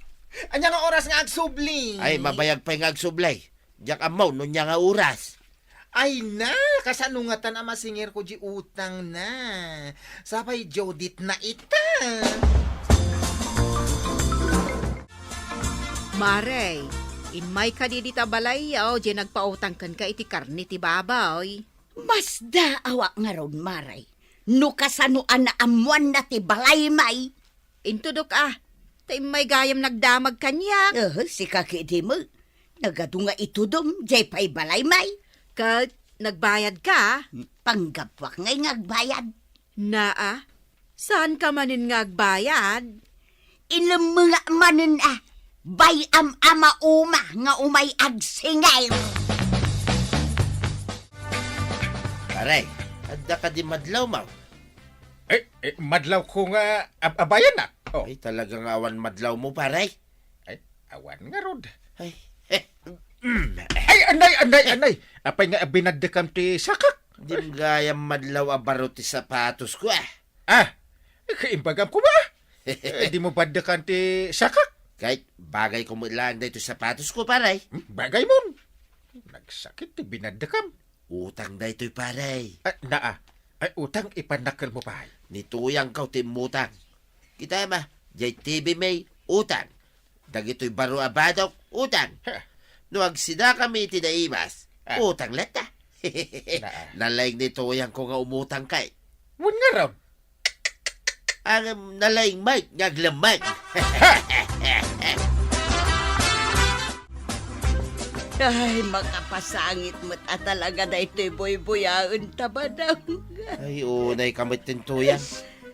Ania nga oras nga agsubli? Ay, mabayag pay nga agsubli. Diak ammo no ania nga oras. Ay na, kasano ngatan a masingirko di utangna? Sapay due date na ita. Mare, immay kadi dita balayyo, diay nagpautang kenka iti karne ti baboy. Masdaawak ngarud, Mare, no kasano a naammoanna ti balaymi. Intudok a, ta immay gayam nagdamag kaniak. Eh, sika ketdi met. Nagadu nga itudom, diay pay balaymi. Ket nagbayadka? Panggapuak ngay nga agbayad. Naa, saanka manen nga agbayad? Ilemmengak manen a bay-am a mauma nga umay agsingir. Pare, adda kadi madlawmo? Eh, eh, madlawko nga ab-, abayannak. Oh. Ay, talaga nga awan madlawmo, pare. Ay, awan ngarud. Ay, eh, mm. Ay, anay, anay, anay. Apay nga binaddekam ti sakak? Dim gayam madlaw a baro ti sapatosko, ah. Ah, kaimbagam koma. Eh, dimo baddekan ti sakak? Kay, bagay ko met laeng daytoy sapatosko, pare. Hmm, bagay mon. Nagsakit ti binaddekam. Utang daytoy, pare. Ah, naa. Ay, utang ipannakkelmo pay. Ni Tuyangko ti immutang. Kitaem a, diay T V mi, utang. Dagitoy baro a badok, utang. Ha. No agsidakami iti naimas, ah, utang latta. Naa. Nalaing ni Tuyangko nga umutang kay. Wen ngarud. Ang nalaing met nga aglemmeng. Ay, makapasangit met a talaga daytoy buybuyaenta, Badong. Ay, unay ka met, Tuyang.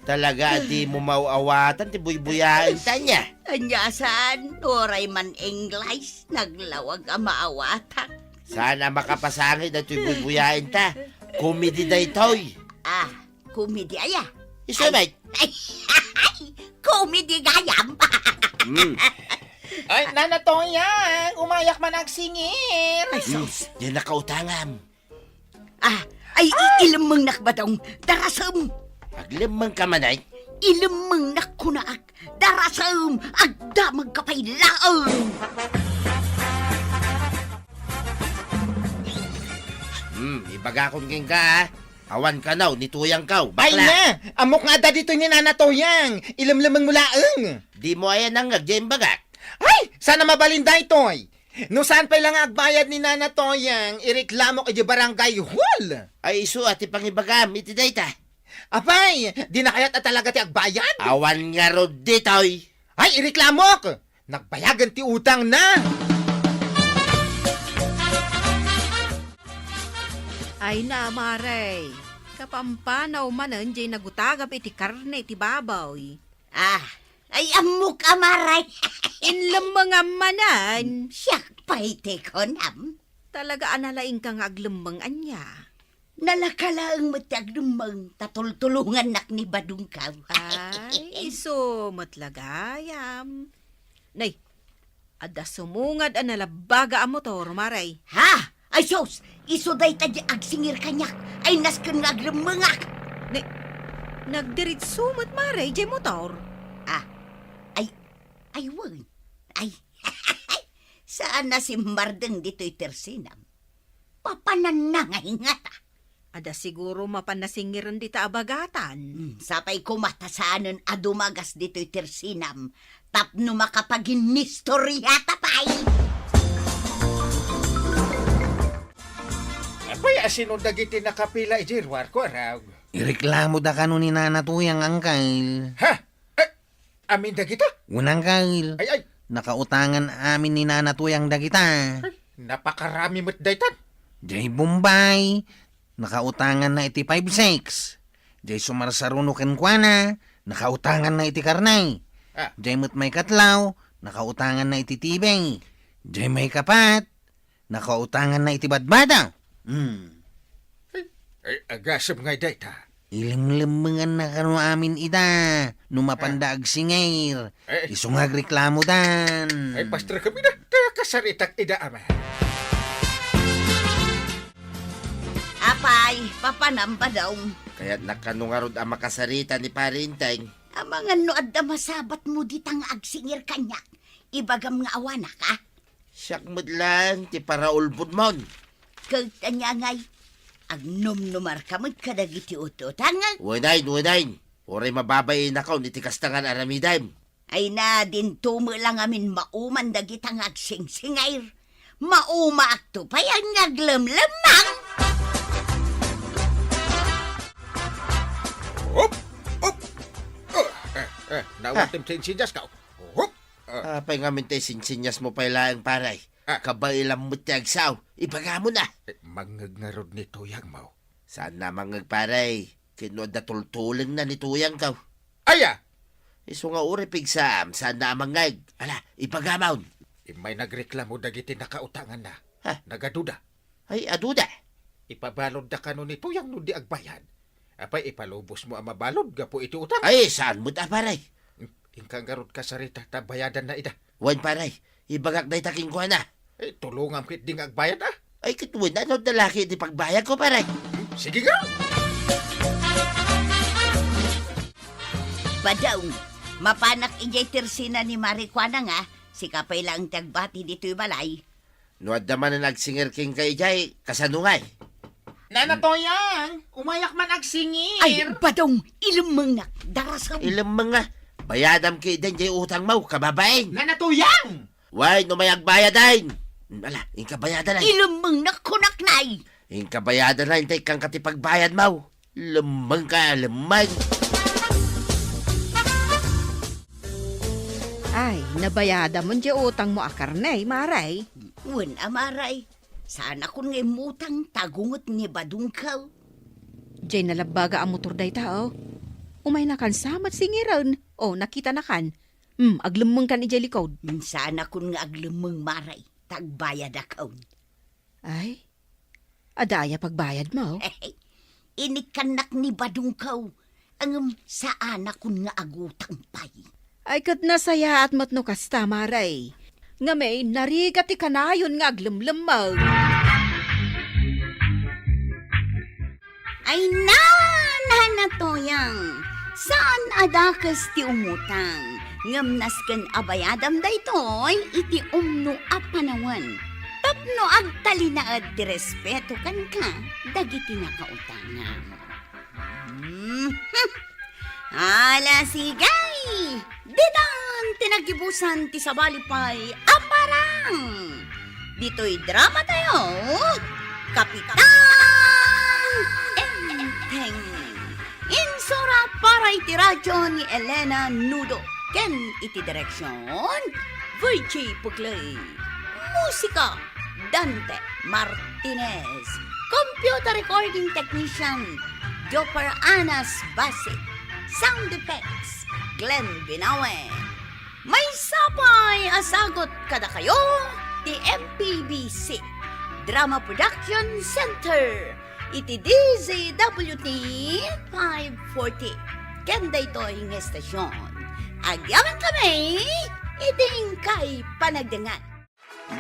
Talaga a dimo maaw-awatan ti buybuyaenta ania. Ania saan, uray man English, naglawag a maawatak. Saan a makapasangit daytoy buybuyaenta. Komedi daytoy. Ah, Komedi aya? Isu met. Ay, ay, komedi gayam. Hmm. Ay, Nana Toyang, umayak man agsingir. Ay, sus, diay nakautangam. Ah, ay, i-, ilemmengnak, Badong. Darasem. Aglemmengka man, ay? Ilemmengnak, kunak. Darasem. Agdamagka pay laeng. Hmm, ibagakon kenka, ah. Awan kanaw ni Tuyangko, bakla. Ay na! Ammok nga adda ditoy ni Nana Toyang! Ilemlemengmo laeng! Dimo aya nangngeg diay imbagak? Ay! Saan a mabalin daytoy! No saan pay la nga agbayad ni Nana Toyang, ireklamok idiay barangay hall! Ay, isu a ti pangibagam iti dayta. Apay, dina kayat a talaga ti agbayad? Awan ngarud ditoy. Ay, ireklamok! Nagbayagen ti utangna! Ay na, Mare. Kapampanaw manen diay nagutagam iti karne ti baboy. Ah, ay ammok a, Mare. Inlemmengam manen. Siak pay ti kunam. Talaga a nalaingka nga aglemmeng ania? Nalaka laeng met ti aglemmeng ta tultulongannak ni Badongko. Ay, isu met la gayam. Nay, adda sumungad a nalabbaga a motor, Mare. Ha? Ay sus! Isu dayta diay agsingir kaniak. Ay nasken nga aglemmengak. Nay, nagdiritsu met, Mare, diay motor. Ay, wen. Ay, saan a simmardeng ditoy tersinam. Papananna nga ingata. Adda siguro mapan nasingiren dita a bagatan. Hmm, sapay koma ta saanen a dumagas ditoy tersinam tapno makapaginnistoriata pay. Apay, asino dagiti nakapila idiay ruarko, Arog? Ireklamoda kano ni Nana Tuyang, Angkel. Ha? Eh, amin dagita? Wen, Angkel. Ay, ay. Nakautangan amin ni Nana Tuyang dagita. Ay, napakarami met daytan. Jay Bombay, nakautanganna iti five six. Jay sumarsaruno kenkuana, nakautanganna iti karne. Ah. Jay met maikatlo, nakautanganna iti T V. Jay maikapat, nakautanganna iti badbada. Hmm. Ay, ay, agasem ngay dayta. Ilemlemmenganna kano amin ida, no mapanda agsingir. Eh. Isu nga agreklamodan. Ay, pastor kami na. Kaya kasaritak ida, ama. Apay, papanam, Badong. Kayatnak kano ngarud a makasarita ni Pare Enteng. Amangan no adda masabatmo dita nga agsingir kaniak. Ibagam nga awanak, a? Siak met laeng ti paraulbodmon. Ket ania ngay, agnumnumarka met kadagiti ut-utangek? Wen, wen. Uray mababainakon iti kasta nga aramidem. Ay na, dinto met la ngamin mauman dagita nga agsingsingir. Maumaakto pay nga aglemlemmeng. Hop! Hop! Oh, eh, eh, nawatem ti insinyas ka. Hop! Ah. Apay ngamin ti sinsinyasmo pay laeng, pare? Ah. Kabailam met ti agsao. Ibagamon a. Eh, mangngeg ngarud ni tuyangmo. Saanna a mangngeg, pare. Ket no adda tultulengna ni tuyangko. Aya! Isu nga uray pigsaam, saanna a mangngeg. Ala, ibagamon. Immay nagreklamo dagiti nakautanganna. Ha? Nagaduda. Ay, aduda. Ipabaludda kano ni tuyang no di agbayad. Apay, ipalubosmo a mabalud gapu iti utang? Ay, saan met a, pare? Inka ngarud kasarita ta bayadanna ida. Wen, pare, ibagak dayta kenkuana. Eh, tulongam ketdi nga agbayad, a? Ay, ket wen, ano da laki ti pagbayadko, pare? Sige nga! Badong, mapanak idiay tersina ni Mare Kuana nga, sika pay laeng ti agbati ditoy balay. No adda manen agsingir kenka idiay, kasano ngay? Nana Toyang, umayak man agsingir. Ay, Badong, ilemmengnak, darasem. Ilemmeng nga. Bayadam ketdin diay utangmo, kababain. Nana Toyang! Way, no may agbayad, ay. Ala, inka bayadan, ay. Ilemmengnak, kunak, nay. Inka bayadan, ay, intay kanka ti pagbayadmo. Lemmeng ka, lemmeng. Ay, nabayadamon diay utangmo a karne, Mare. Wen a, Mare. Saanakon nga immutang, ta gunget ni Badongko. Diay nalabbaga a motor dayta, o. Umaynakan sa met singiren. O, nakitanakan. Hmm, aglemmengkan idiay likod. Hmm, saanakon nga aglemmeng, Mare, ta agbayadakon. Ay, adda aya pagbayadmo? Inikkannak ni Badongko, ngem saanakon nga agutang pay. Ay, ket nasayaat met no kasta, Mare. Ngem, narigat ti kanayon nga aglemlemmeng. Ay, na, Nana Toyang, saan a dakes ti umutang, ngem nasken a bayadam daytoy iti umno a panawen, tapno agtalinaed ti respeto kenka dagiti nakautangam. Mhm. Ala, sige! Ditan ti nagibusan ti sabali pay a parang! Ditoy drama tayo, Kapitan Enteng. Insura para iti radyo ni Elena Nudo ken iti direksyon, Virgie Puclay. Musika, Dante Martinez. Computer recording technician, Jopper Anas Basi. Sound effects, Glenn Binawe. Maysa pay a sagut kadakayo ti M P B C Drama Production Center iti D Z W T five forty. Ken daytoy nga estasyon, agyamankami iti inkay panagdengngeg.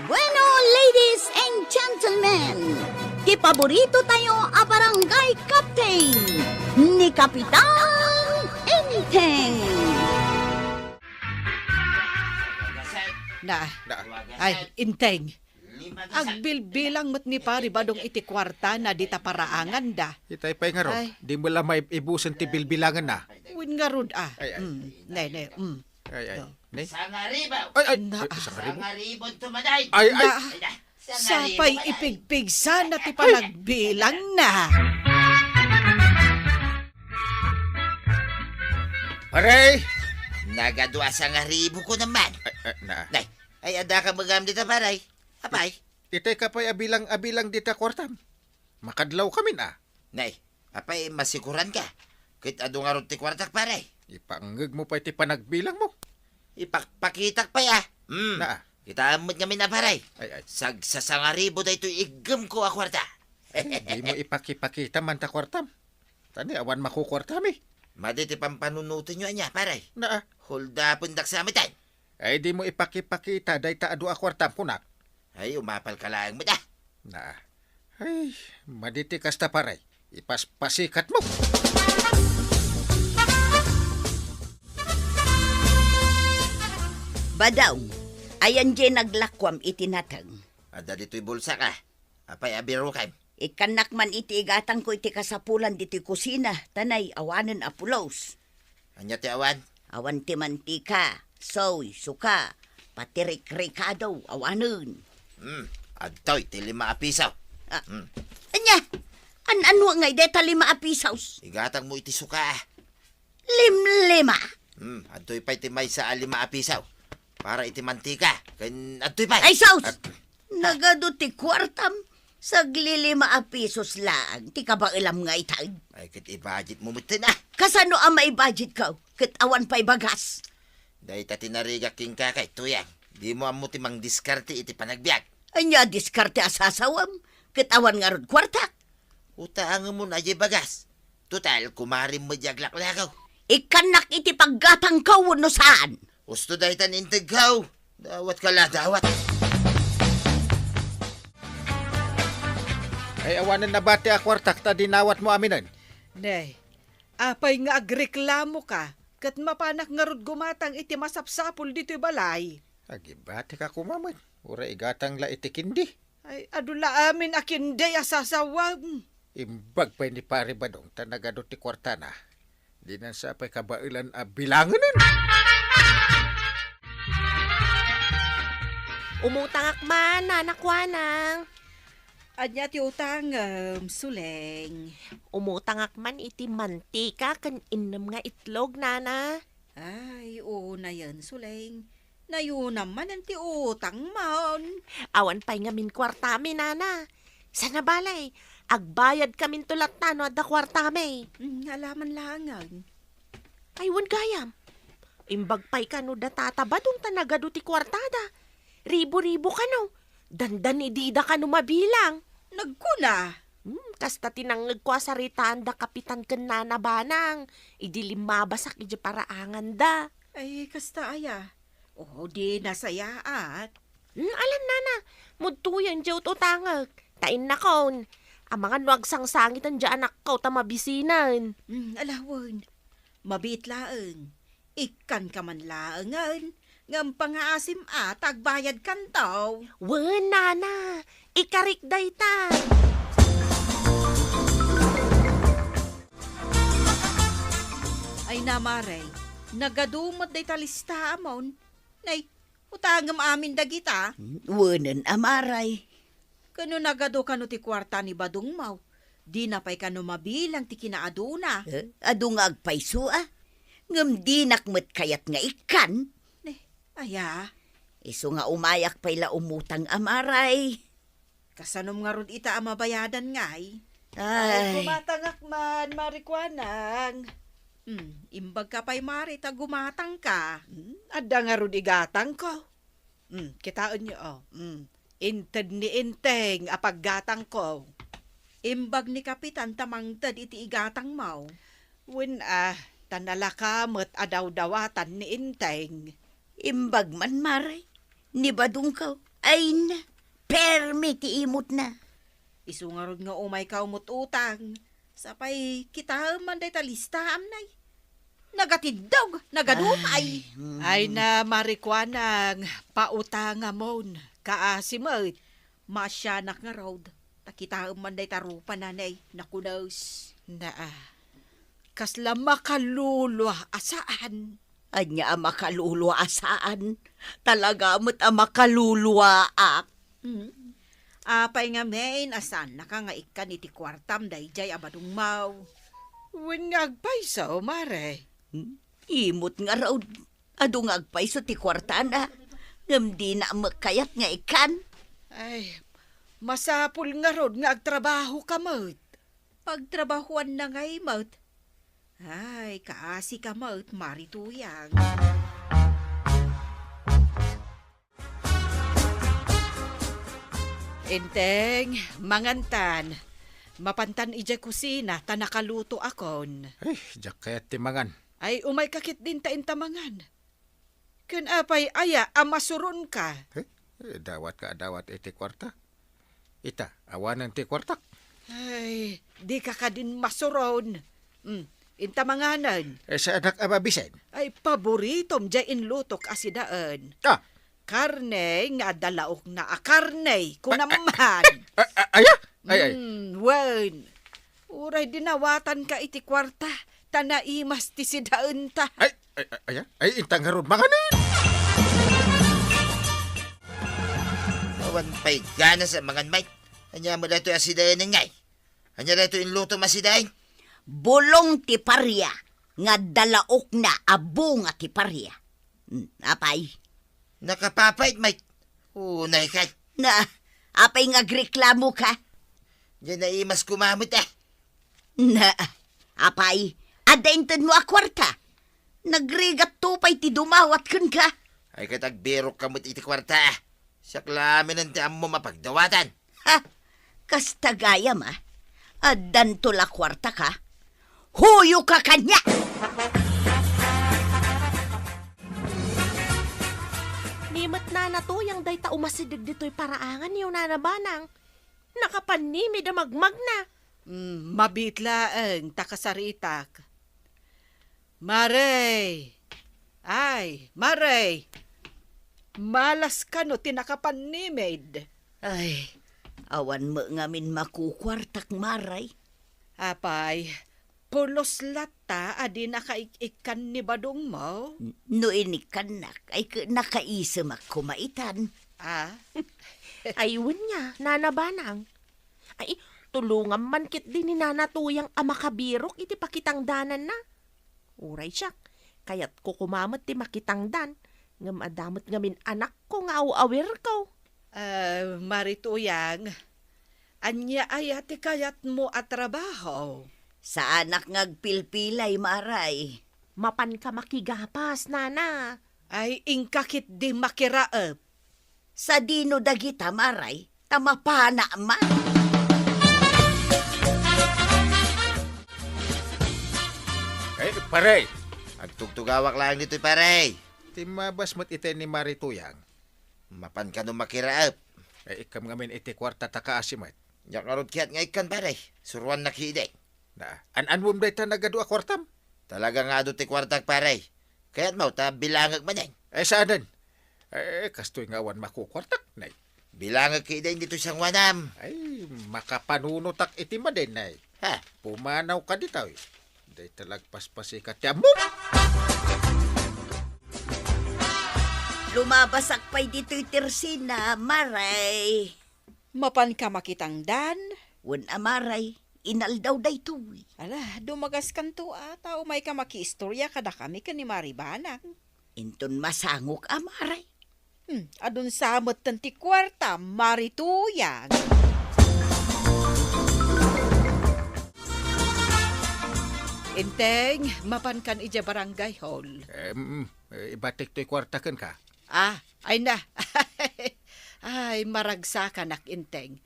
Bueno, ladies and gentlemen, ti paborito tayo a barangay captain, ni Kapitan Enteng. Na. Na. Ay, Enteng. Agbilbilang met ni Pari Badong iti kuartana dita paraanganda. Itay pay ngarud, Ay. Di mo la maibusen ti bilbilanganna. Wen ngarud, a. Ay, ay. Mm, ne, ne, mm. Ay, ay. Ne? Sangaribu. Ay, ay. Na. Sangaribu. Sangaribon tumaday. Ay, ay. Na. Ay, na. Sapay ipigpigsana ti panagbilangna. Pare! Nagadua sangaribu ko naman. Ay, ay, na. Nay, ay, adda ka magam dita, pare. Apay? Itay ka pay abilang-abilang dita kuartam. Makadlaw kamin, a. Nay, apay, masikuran ka. Ket adu ngarud ti kuartak, pare. Ipangngeg mo pay ti panagbilang mo. Ipakpakitak pay, a. Hmm. Na. Kitaem met ngamin a, pare. Ay, ay. Sagsasangaribu daytoy iggem ko a kuarta. Ay, di mo ipakipakita man ta kuartam. Tani, awan makukuartami. Madi ti pampanunoten yo ania, pare. Na. Holdapendak sa metan. Ay, di mo ipakipakita dayta adu a kuartam, kunak. Ay, umapal ka laeng met, a. Na. Ay, madi ti kasta, pare. Ipaspasikat mo. Badong, ayan diay naglakuam iti nateng? Adda ditoy bulsak, a. Apay a birukam? Ikkannak man iti igatangko iti kasapulan ditoy kusina, ta nay awanen a pulos. Ania ti awan? Awan ti mantika, soy, suka, pati rikrikado, awanen. Hmm, adtoy ti lima a piso. Ah, Hmm. Ania? An-ano ngay deta lima a pisos? Igatangmo iti suka. Limlima. Hmm, adtoy pay ti maysa a lima a piso. Para iti mantika, ken adtoy pay. Ay, sus! At Nagadu ti kuartam, saglilima a pisos laeng ti kabaelam nga itay. Ay, ket i-budget mo metten, a. Kasano a maibudgetko, ket awan pay bagas? Dayta ti narigak kenka, kay Tuyang. Di mo ammo ti mangdiskarte iti panagbiag. Ania a diskarte a sasawem, ket awan ngarud kuartak? Utaengemon a diay bagas. Total, kumarim met diay aglaklakaw. Ikkannak iti paggatangko wenno saan? Usto dayta ni integko. Dawat ka la, dawat. Ay, awanen nabati a kuartak ta dinawat mo aminen. Ne, apay nga agreklamo ka, ket mapanak ngarud gumatang iti masapsapul ditoy balay? Agibati ka koma met, uray igatang la iti kindi. Ay, adu la amin a kinday a sasawem. Imbag pay ni Pare Badong ta nagadu ti kuartana. Dinan sa pay kabaelan a bilangenen. Umutangak man, Nana Kuanang. Ania ti utangem, Suleng? Umutangak man iti mantika ken innem nga itlog, Nana. Ay, unayen, Suleng. Nayunam manen ti utangmon. Awan pay ngamin kuartami, Nana. Sana balay, agbayadkaminto latta no adda kuartami. Mm, alaman laengen. Ay, wen gayam. Imbag pay kano da Tata Badong ta nagadu ti kuartada. Ribu-ribu kano. Dandanidida kano mabilang. Nagkuna. Hmm, kasta ti nangngegko a saritaan da Kapitan ken Nana Banang idi limmabasak idiay paraanganda. Ay, kasta aya. O, di nasayaat. Hmm, alan, Nana, mudtoyen diay ut-utangek. Ta innakon, amangan no agsangsangiten diay anakko ta mabisinen. Hmm, alawen. Mabiit laeng. Ikkanka man laengen, ngem pangaasim a ta agbayadkanto. Wen, Nana, ikarik dayta. Ay, Nana Mare, nagadu met dayta listaamon. Nay, utangem amin dagita. Wenen, Mare. Ken no nagadu kano ti kuarta ni Badongmo, dina pay kano mabilang ti kinaaduna. Eh, adu nga agpayso, a. Ngem dinak met kayat nga ikkan. Ne, aya? Isu nga umayak pay la umutang, Mare. Kasanom ngarud ita a mabayadan ngay? Ay. Ay, gumatangak man, Mare Kuanang. Hmm, imbagka pay, Mare, ta gumatangka. Hmm, adda ngarud igatangko. Hmm, kitaenyo, o. Hmm, inted ni Enteng a paggatangko. Imbag ni Kapitan ta mangted iti igatangmo. Wen, a, ta nalaka met a dawdawatan ni Enteng. Imbag man, Mare, ni Badongko. Ay na, permi ti imutna. Isu ngarud nga umaykaw met utang. Sapay kitaem man dayta listaam, Nay. Nagatiddog, nagadumay. Ay, mm. Ay na, Mari Kuanang, pautangamon. Kaasi met, maasianak ngarud. Ta kitaem man dayta rupa, nanay, nakunes. Naa. Kasla makalulua a saan. Ania a makalulua a saan? Talaga met a makaluluaak. Hmm. Apay ngamin a saannaka nga ikkan iti kuartam daydiay a badongmo? Wen nga agpayso, Mare. Hmm? Imot ngarud. Adu nga agpayso ti kuartana, ngem dina met kayat nga ikkan. Ay, masapul ngarud nga agtrabahoka met. Pagtrabahoanna ngay met. Ay, kaasika met, Mari Tuyang. Enteng, mangantan. Mapantan idiay kusina ta nakalutoakon. Ay, diak kayat ti mangan. Ay, umayka ketdin ta inta mangan. Ken apay aya a masuronka? Eh, eh, dawatka a dawat iti kuarta. Ita, awanen ti kuartak. Ay, dika kadin masuron. Hmm, inta manganen. Eh, saanak a mabisen? Ay, paboritom diay inlutok a sidaen. Ah! Karne nga adda laokna a karne, kunam man. A-, a-, aya? Ay, ay. Hmm, wen. Uray dinawatanka iti kuarta, ta naimas ti sidaenta. Ay, ay, ay, ay, ay, inta ngarud manganen. Awan pay ganas a mangan, Mike. Ania met daytoy a sidaenen ngay? Ania daytoy inlutom a sidaen? Bulong ti paria, nga adda laokna a bunga ti paria. Hmm, apay? Nakapapait, Mike. Unay kay. Na, apay nga agreklamoka? Diay naimas koma met, eh. Na, apay, adda intedmo a kuarta? Nagrigatto pay ti dumawat kenka. Ay, ket agbirokka met iti kuarta. Siak laengen ti ammom a pagdawatan. Ha? Kasta gayam, a? Addanto la kuartaka? Huyoka kaniak! Ni met Nana Tuyang dayta umasideg ditoy paraanganyo, Nana Banang. Nakapannimid a magmagna. Mm, mabiit laeng ta kasaritak. Mare! Ay, Mare! Malas kano ti nakapannimid? Ay, awan met ngamin makukuartak, Mare. Apay, pulos latta a dinaka ik-ikkan ni badongmo? N-, no inikkannak, ay ke-, nakaisemak koma itan. Ah? Ay, wen nga, Nana Banang. Ay, tulongam man ketdi ni Nana Tuyang a makabirok iti pakitangdananna. Uray siak, kayatko koma met ti makitangdan, ngem adda met ngamin anakko nga aw-awirko. Ah, Mari Tuyang, ania aya ti kayatmo a trabaho? Saanak nga agpilpilay, Mare. Mapanka makigapas, Nana. Ay, inka ketdi makiraep. Sadino dagita, Mare? Ta mapana man. Eh, pare! Agtugtugawak laeng ditoy, pare. Timmabas met itay ni Mari Tuyang. Mapan kano makiraep? Eh, ikkam ngamin iti kuarta ta kaasi met. Diak ngarud kayat nga ikkan, pare. Suroannak idi. Na, an-anwem dayta nagadu a kuartam? Talaga nga adu ti kuartak, pare. Kayatmo ta bilangek manen? Eh, saanen? Eh, kastoy nga awan makukuartak, nay. Bilangek idi ditoy sanguanam. Ay, makapanunotak iti maden, nay. Ha? Pumanawka ditoy. Dayta la agpaspasika ti ammom. Lumabasak pay ditoy tersina, Mare. Mapanka makitangdan? Wen a, Mare, inaldaw daytoy. Ala, dumagaskanto a, ta umayka makiistoria kadakami ken ni Mari Banang. Inton masangok a, Mare. Hmm, adun sa metten ti kuarta, Mari Tuyang. Enteng, mapankan idiay barangay hall. Em, eh, ibatik toy kuarta kenka. Ah, ay na. Ay, maragsakanak, Enteng.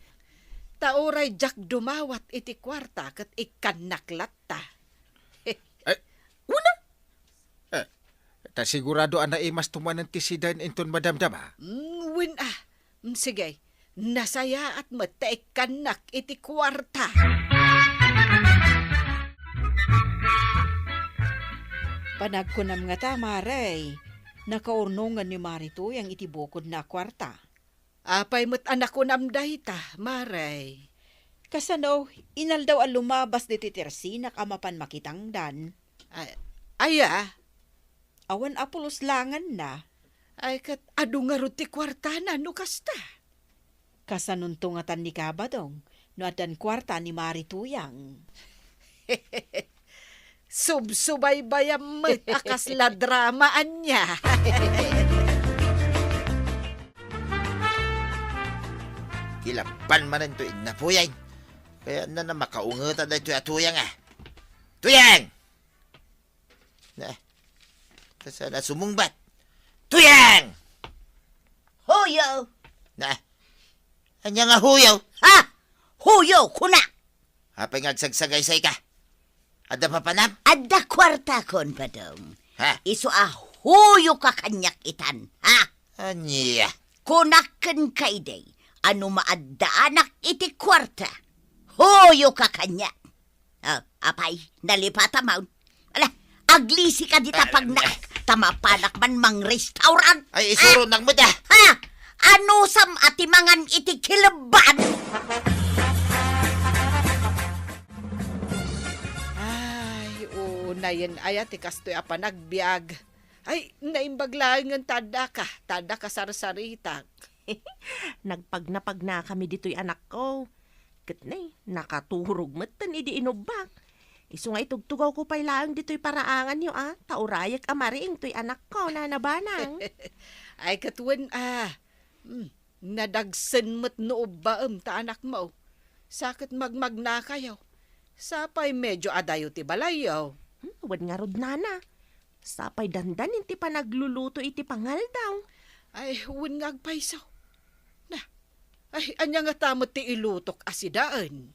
Ta uray diak dumawat iti kuarta ket ikkannak latta. Eh, una? Eh, ta sigurado a naimas to manen ti sidaen inton madamdama? Mm, wen a. Mm, sige, nasayaat met ta ikkannak iti kuarta. Panagkunam ngata, Mare, nakaurnongen ni Mari Tuyang iti bukodna a kuarta. Apay met a nakunam dayta, Mare? Kasano, inaldaw a lumabas ditoy tersinak a mapan makitangdan. Ay, aya? Awan a pulos langanna. Ay, ket adu ngarud ti kuartana no kasta? Kasanonto ngatan ni Kabadong no addan kuarta ni Mari Tuyang? Subsubaybayam met a kasla drama ania. Kilabban manen to inna Puyeng. Kayatna a makaungeta daytoy a Tuyang, a. Tuyang! Na, kasano a sumungbat? Tuyang! Huyo! Na, ania nga huyo? Ha? Huyo, kuna! Apay nga agsagsagaysayka? Adda papanam? Adda kuartakon, Badong. Ha? Isu a huyoka kaniak itan, ha? Ania? Kunak kenka idi a no maaddaanak iti kuarta, huyoka kaniak. Ah, apay, nalipatam, ala, aglisika dita pagnak, ta mapanak man mangrestaurant. Ay, isuronak met, a. Ha? Anusam a ti mangan iti kilebban? Ay, unayen aya ti kastoy a panagbiag. Ay, naimbag laengen ta addaka, ta addaka sarsaritak. Nagpagnapagnakami ditoy anakko. Ket ne, nakaturog metten idi inubbak. Isu nga itugtugawko pay laeng ditoy paraanganyo, a, ta urayek a mariing toy anakko, Nana Banang. Ay, ket wen, a. Hmm, nadagsen met no ubbaem ta anakmo. Sa ket magmagnakayo. Sapay medio adayo ti balayyo. Hmm, wen ngarud, Nana. Sapay dandanin ti panagluluto iti pangaldaw. Ay, wen nga agpayso. Na, ay, ania ngata met ti ilutok a sidaen?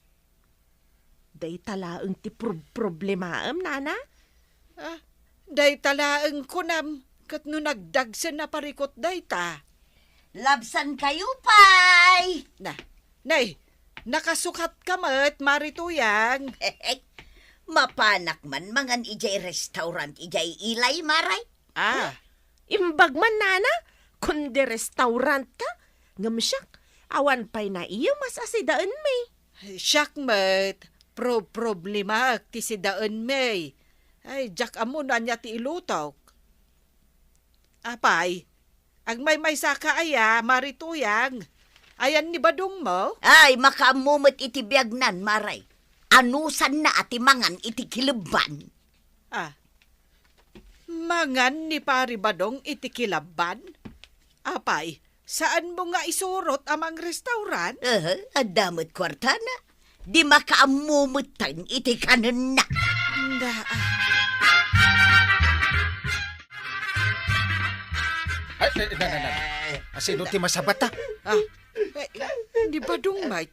Dayta laeng ti prob-, problemaem, Nana? Ah, dayta laeng kunam, ket no nagdagsen a parikut dayta. Labsankayo pay! Na, nay, nakasukatka met, Mari Tuyang. Mapanak man mangan idiay restaurant idiay ilay, Mare. Ah. Imbag man, Nana, kundi restaurant ka. Ngem siak, awan pay naiyem a sidaenmi. Siak met, pro-, problemaek ti sidaenmi. Ay, diak ammo no ania ti ilutok. Apay, agmaymaysaka aya, Mari Tuyang? Ayan ni badongmo? Ay, makaammo met iti biagnan, Mare. Anusanna a ti mangan iti kilebban? Ah, mangan ni Pari Badong iti kilabban? Apay, saanmo nga isurot a mangrestaurant? Aha, adda met kuartana. Di makaammo metten iti kanenna. Nda, ah. Ay, ay, na, na, na, na. Asino ti masabat, a? Ah, eh, ni Badong, Mike.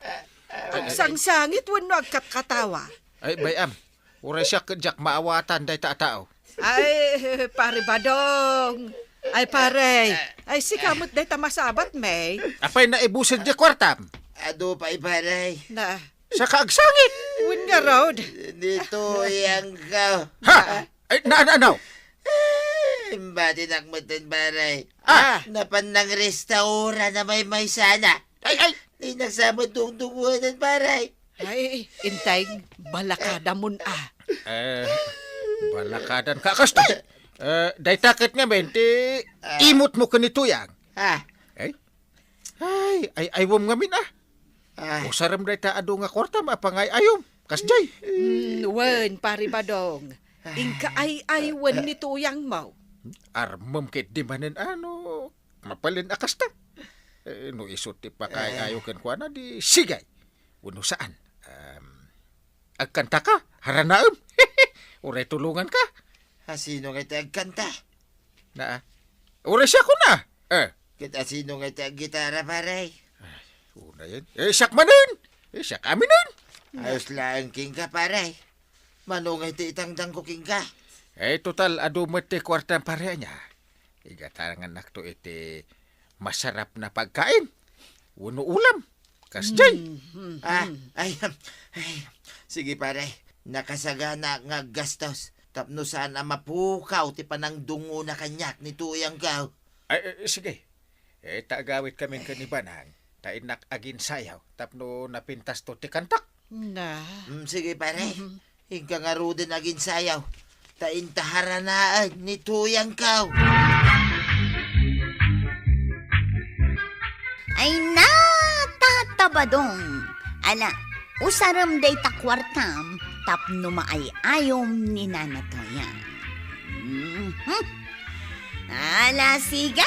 Agsangsangit wenno agkatkatawa? Ay, bay-am. Uray siak ket diak maawatan dayta a tao. Ay, Pare Badong. Ay, pare. Ay, sika met dayta masabat, May. Apay naibusen ti kuartam? Adu pay, pare. Na. Saka agsangit. Wen ngarud. Dito yang ka. Ha? Ay, na, na, ano? Eh, imbatinak metten, pare. Ah. Napan nangrestaurant a maymaysana. Ay, ay. Di nagsamat dungdunguanan, pare. Ay, intay, balakadamon, a. Eh, balakadan ka, kastoy. Eh, dayta ket ngamin, ti Ah. imutmo ken ni Tuyang. Ah. Eh? Ay, ay, aywem ngamin, a. Ah. Usarem dayta adu nga kuartam a pangay-ayom. Kasdiay. Mm, wen, Pare Badong. Inka ay-ay wen ni Tuyangmo. Armem ket di manen ano, mabalin a kasta. Eh, no isu ti pakaay-ayo kenkuana, di sige. Wenno saan? Em, agkantaka, haranaem. Uray tulonganka. Asino nga iti agkanta? Na, uray siak kuna. Eh. Ket asino nga iti aggitara, pare? Ay, unayen. Eh, siak manen. Eh, siak aminen. Ayos laeng kenka, pare. Mano nga iti itangdanko kenka? Eh, total, adu met ti kuartam, pare, ania. Igatangannakto iti masarap na pagkain. Wenno ulam. Kasdiay. Mm, mm, Ah, mm. ay, ay, sige, pare. Nakasagana nga aggastos. tapno saan a mapukaw ti panangdungngona kaniak ni Tuyangko. Ay, eh, sige. Eh, ta agawidkamin ken ni Banang, ta innak aginsayaw tapno napintasto ti kantak. Na. Mm, sige, pare. Mhm. Inka ngaruden aginsayaw, ta inta haranaen ni Tuyangko. Ay na, Tata Badong! Ala, usarem dayta kuartam tapno maay-ayom ni Nana Toya. Mhm. Ala, sige!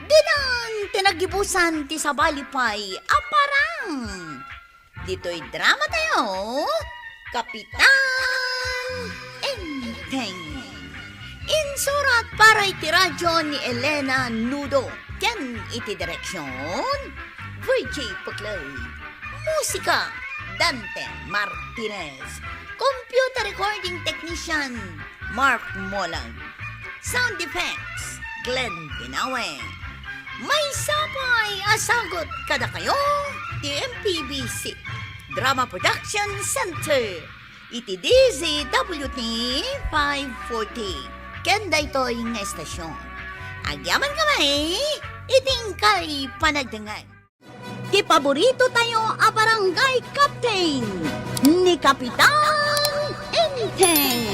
Ditan ti nagibusan ti sabali pay a parang. Ditoy drama tayo, Kapitan Enteng. Insurat para iti radyo ni Elena Nudo ken iti direksyon, Virgie Puclay. Musika, Dante Martinez. Computer recording technician, Mark Molang. Sound effects, Glenn Binawe. Maysa pay a sagut kadakayo ti M P B C Drama Production Center iti D Z W T five forty. Ken daytoy nga estasyon. Agyaman kami iti inkay panagdengngeg. Ti paborito tayo a barangay captain, ni Kapitan Enteng.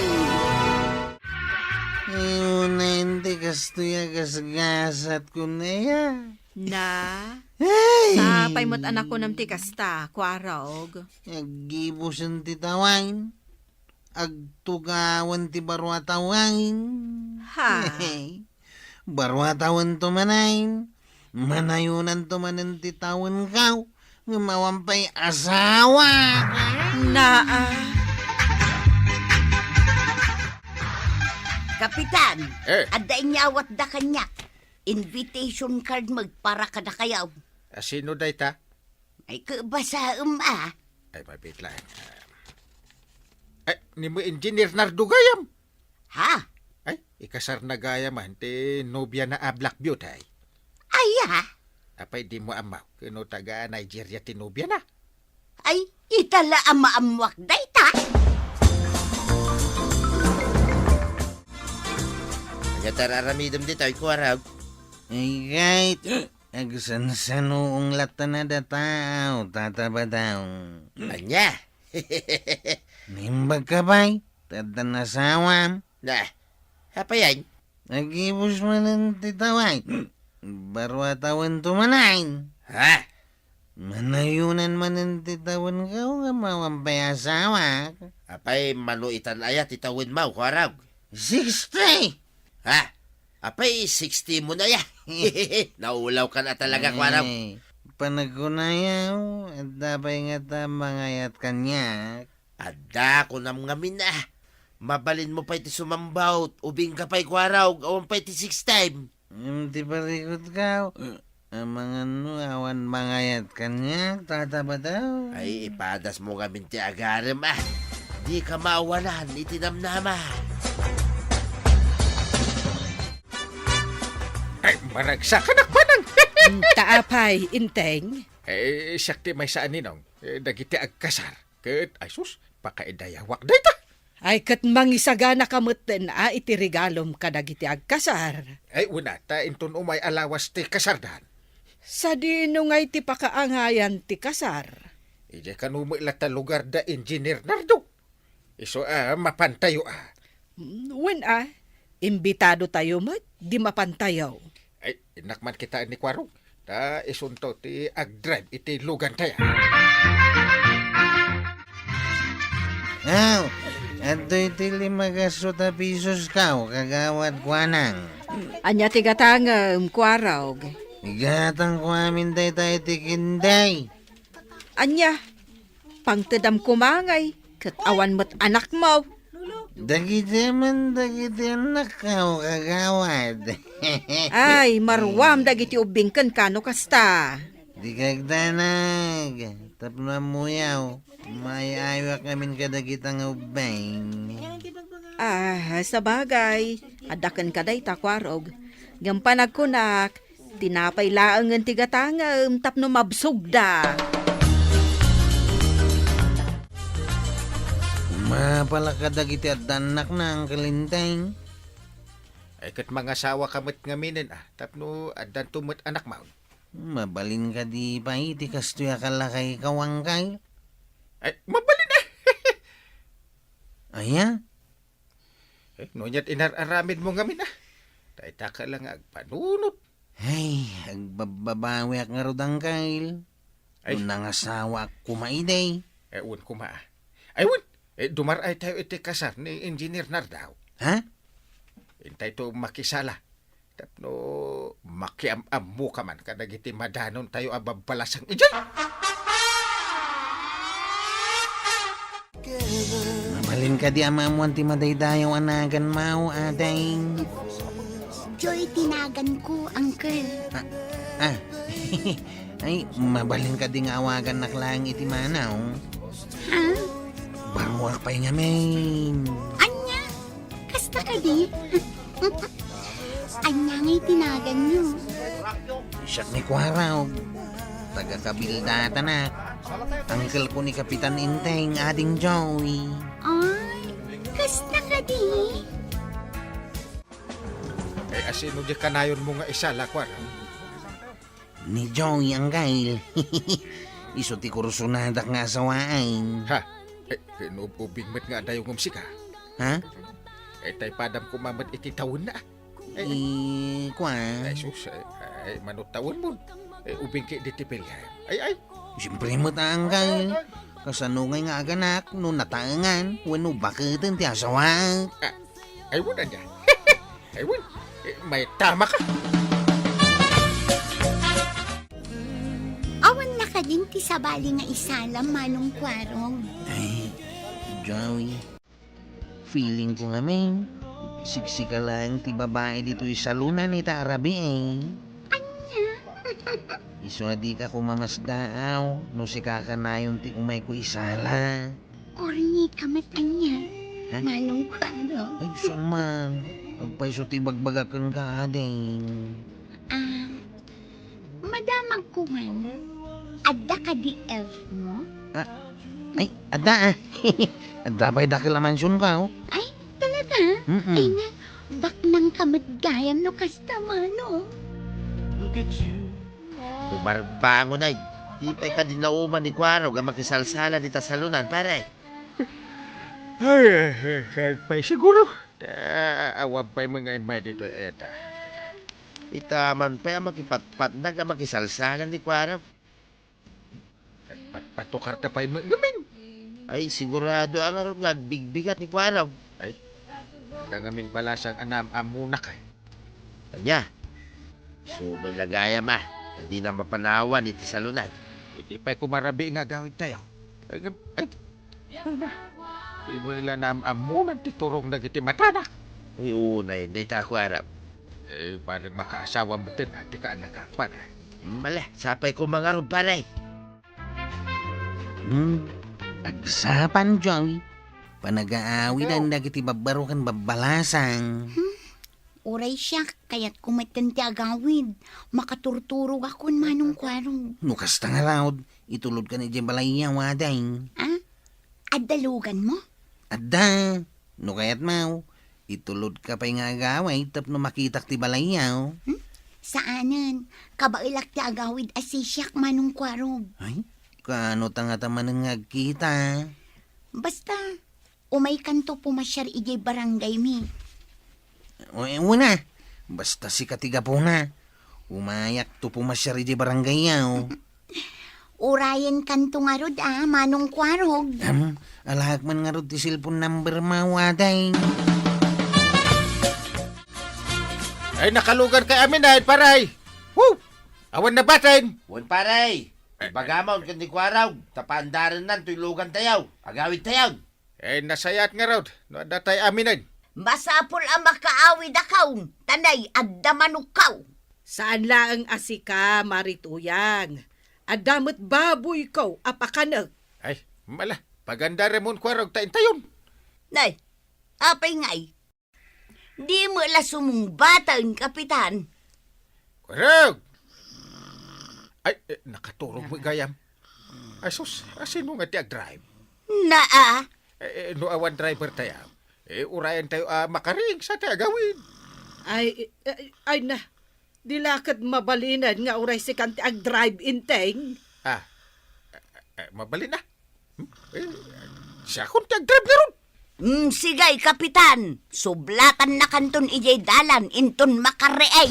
Ay, una, indi kastoy a gasgasat ko na ya. Na? Ay! Sapay met a nakunam ti kasta, Kuarog. Aggibusen ti tawain. Agtugawen ti baro a tawain. Ha? Baro a tawen to manen. Manayunan to manen ti tawenko, ngem awan pay asawa. Naa. Kapitan, Eh. adda inyawatda kaniak. Invitation card met para kadakayo. A, sino dayta? Ay, kabasaem, a. Ay, mabit lang. Ay, ni mo Engineer Nardo gayam. Ha? Ay, ikasarna gayam man ti nobiana a Black Beauty. Ay, ha? Apay, di mo ammo, ken no taga Nigeria ti nobiana? Ay, ita la a maammoak dayta. Ania ti ar-aramidem ditoy, Kuarog? Ay, guys. Agsansanoong latta a tao, Tata Badong. Ania? Naimbag ka pay, ta addan asawam. Na, apay aya? Agibus manen ti tawen. Baro a tawen to manen. Ha? Manayunan manen ti tawenko ngem awan pay asawa. Apay, mano itan aya ti tawenmo, Kuarog? Sixty! Ha? Apay, sixty mo na ya. Naulawkan a talaga, Kuarog. Ay, panagkunayo, adda pay ngata mangayat kaniak. Adda, kunam ngamin a. Mabalinmo pay ti sumambawt, ubingka pay, Kuarog, awan pay ti sixty. Ngem ti parikutko, amangan no awan mangayat kaniak, Tata Badong. Ay, ipadasmo ngamin ti agarem a. Dika maawanan iti namnama. Ay, maragsakanak, Manang! Ita apay, Enteng? Eh, siak ti maysa a ninong, eh, dagiti agkasar. Ket, ay sus, pakaidayawak dayta. Ay, ket mangisaganaka metten a iti regalom kadagiti agkasar. Ay, una, ta inton umay a lawas ti kasardan. Sadino ngay ti pakaangayan ti kasar? Idiay kano met latta lugar da Engineer Nardo. Isu a mapantayo a. Mm, wen a, imbitadotayo met, di mapantayo. Ay, innak man kitaen ni Kuarog. Ta isunto ti agdrive iti lugantayo. Aw, adtoy ti lima gasto ta pisos kao, kagawad Kuanang. Ania ti gatangem, Kuarog? Igatangko amin dayta iti kinday. Ania? Pangtedam koma ngay, ket awan met anakmo. Dagiti man dagiti anakko, kagawad. Ay, maruam dagiti ubbing ken kano kasta. Dika agdanag, tapno ammoyo, maay-ayok amin kadagita nga ubbing. Ah, sabagay, adda kenka dayta, Kuarog. Ngem panagkunak, tinapay laengen ti gatangem tapno mabsogda. Apala kadagiti adda annakna, Uncle Enteng? Ay, ket mangasawaka met ngaminen, a, tapno addanto met anakmo. Mabalin kadi pay ti kastoy a kalakaykaw, Uncle? Ay, mabalin, a. Aya? Eh, no aniat inar-aramidmo ngamin, a? Dayta ka la nga agpanunot. Ay, agbabbabawiak ngarud, Uncle. Ay. No nangasawaak koma idi. Eh, wen koma, a. Ay, wen. Eh, dumar-ay tayo iti kasar ni Engineer Nardao. Ha? Intay to makisala. Tapno makiam-ammoka man kadagiti madanontayo a babbalasang idiay. Mabalin kadi a maammoan ti madaydayaw a naganmo, ading? Joy ti naganko, Uncle. Ah, ah. Ay, mabalin kadi nga awagannak laeng iti manaw? Ha? Baruak pay ngamin. Ania? Kasta kadi? Ania ngay ti naganyo? Siak ni Kuarog. Taga-Kabildatanak. Uncle ko ni Kapitan Enteng, ading Joey. Ay, kasta kadi? Eh, asino di kanayonmo nga isala, Kuarog? Ni Joey, Uncle. Isu ti kursunadak nga asawaen. Ha? Eh, kinub-ubing met nga adayongem sika? Ha? Eh, tay padam koma met iti tawenna. Eh, I, kua? Ay, sus, eh, ay, mano tawenmon. Eh, ubingki diti pilgam. Ay, ay. Siyempre met, Uncle. Kasano ngay nga aganak no nataengan wenno baketen ti asawaek? Ah, ay, wen, ania? Ay, wen. Eh, maitama ka. Awan la kadin ti sabali nga isalam, Manong Kuarog. Ay, Joey. Feeling ko ngamin, siksika laeng ti babai ditoy salonan ita a rabii, eh. Ania? Isu a dika kumamasdaaw no sika kanayon ti umay ko isala. Korni ka met ania, ha? Manong Kuarog. Ay, saan man? Agpayso ti ibagbagak kenka, ading. Ah, madamagko man. Adda kadi elf mo? Ah, ay, adda, ah. Adda pay dakkel a mansion ka, oh. Ay, talaga? Mm-mm. Ay na, baknang ka met gayam no kasta, Manong. Umarbangon ay. Di pay kadi nauman ni Kuarog a makisalsala dita salonan, pare. Ay, ay, ay, ay, pay siguro. Ah, awan pay mangay may ditoy eta. Ita man pay a makipatpatnag a makisalsala ni Kuarog. Patpatukar ta pay met ngamin. Ay, sigurado a ngarud nga agbigbigat ni Kuarog. Ay, ta ngamin balasang a naam-ammonak, ay. Ania? Subay la gayam a, dina mapanawan iti salonan. Iti pay kumarabii nga agawidtayo. Ay, ay, Imo la naam-ammonan ti turong dagiti matana. Ay, unay, dayta, Kuarog. Eh, pare, makaasawa metten ti kaanakan, pare. Mala, sapay ko mangarod, pare. Hmm, agsapan, Joey. Panagaawidan dagiti babbaroken babbalasang. Hmm? Uray siak, kayatko metten ti agawid. Makaturturogakon, Manong Kuarog. No kasta ngarud, itulodkan idiay balayyo, ading. Ah? Adda luganmo? Adda. No kayatmo, itulodka pay nga agawid tapno makitak ti balayyo. Hmm? Saanen. Kabaelak ti agawid a sisiak, Manong Kuarog. Ay, kaano ta ngata manen nga agkita? Basta, umaykanto pumasiar idiay barangaymi. O, eh, wen a. Basta sika ti gapuna. Umayakto pumasiar idiay barangayyo. Urayenkanto ngarud a, Manong Kuarog. Am, alaek man ngarud ti cellphone numbermo, ading. Ay, nakalugarkay amin, ay, pare. Woo! Awan nabatin. Wen, pare. Ibagamon ken ni Kuarog, ta paandarennan toy lugantayo. Agawidtayo. Eh, nasayaat ngarud no adda tay aminen. Masapul a makaawidakon, ta nay adda manokko. Saan laeng a sika, Mari Tuyang. Adda met baboyko a pakanek. Ay, mala, pagandaramon, Kuarog, ta intayon. Nay, apay ngay? Di met la sumungbaten, Kapitan. Kuarog! Ay, eh, nakaturog met gayam. Ay, sus, asino nga ti agdrive? Naa, Eh, eh, no awan driver tayo, eh, urayan tayo a makariing sa ti agawid. Ay, ay, ay na. Di la ket mabalinen nga uray sikan ti agdrive, Enteng. Ah, eh, eh, mabalin na. Hmm? Eh, siakon ti agdrive ngarud. Mm, sige, Kapitan. Sublatannakanton idiay dalan inton makariing.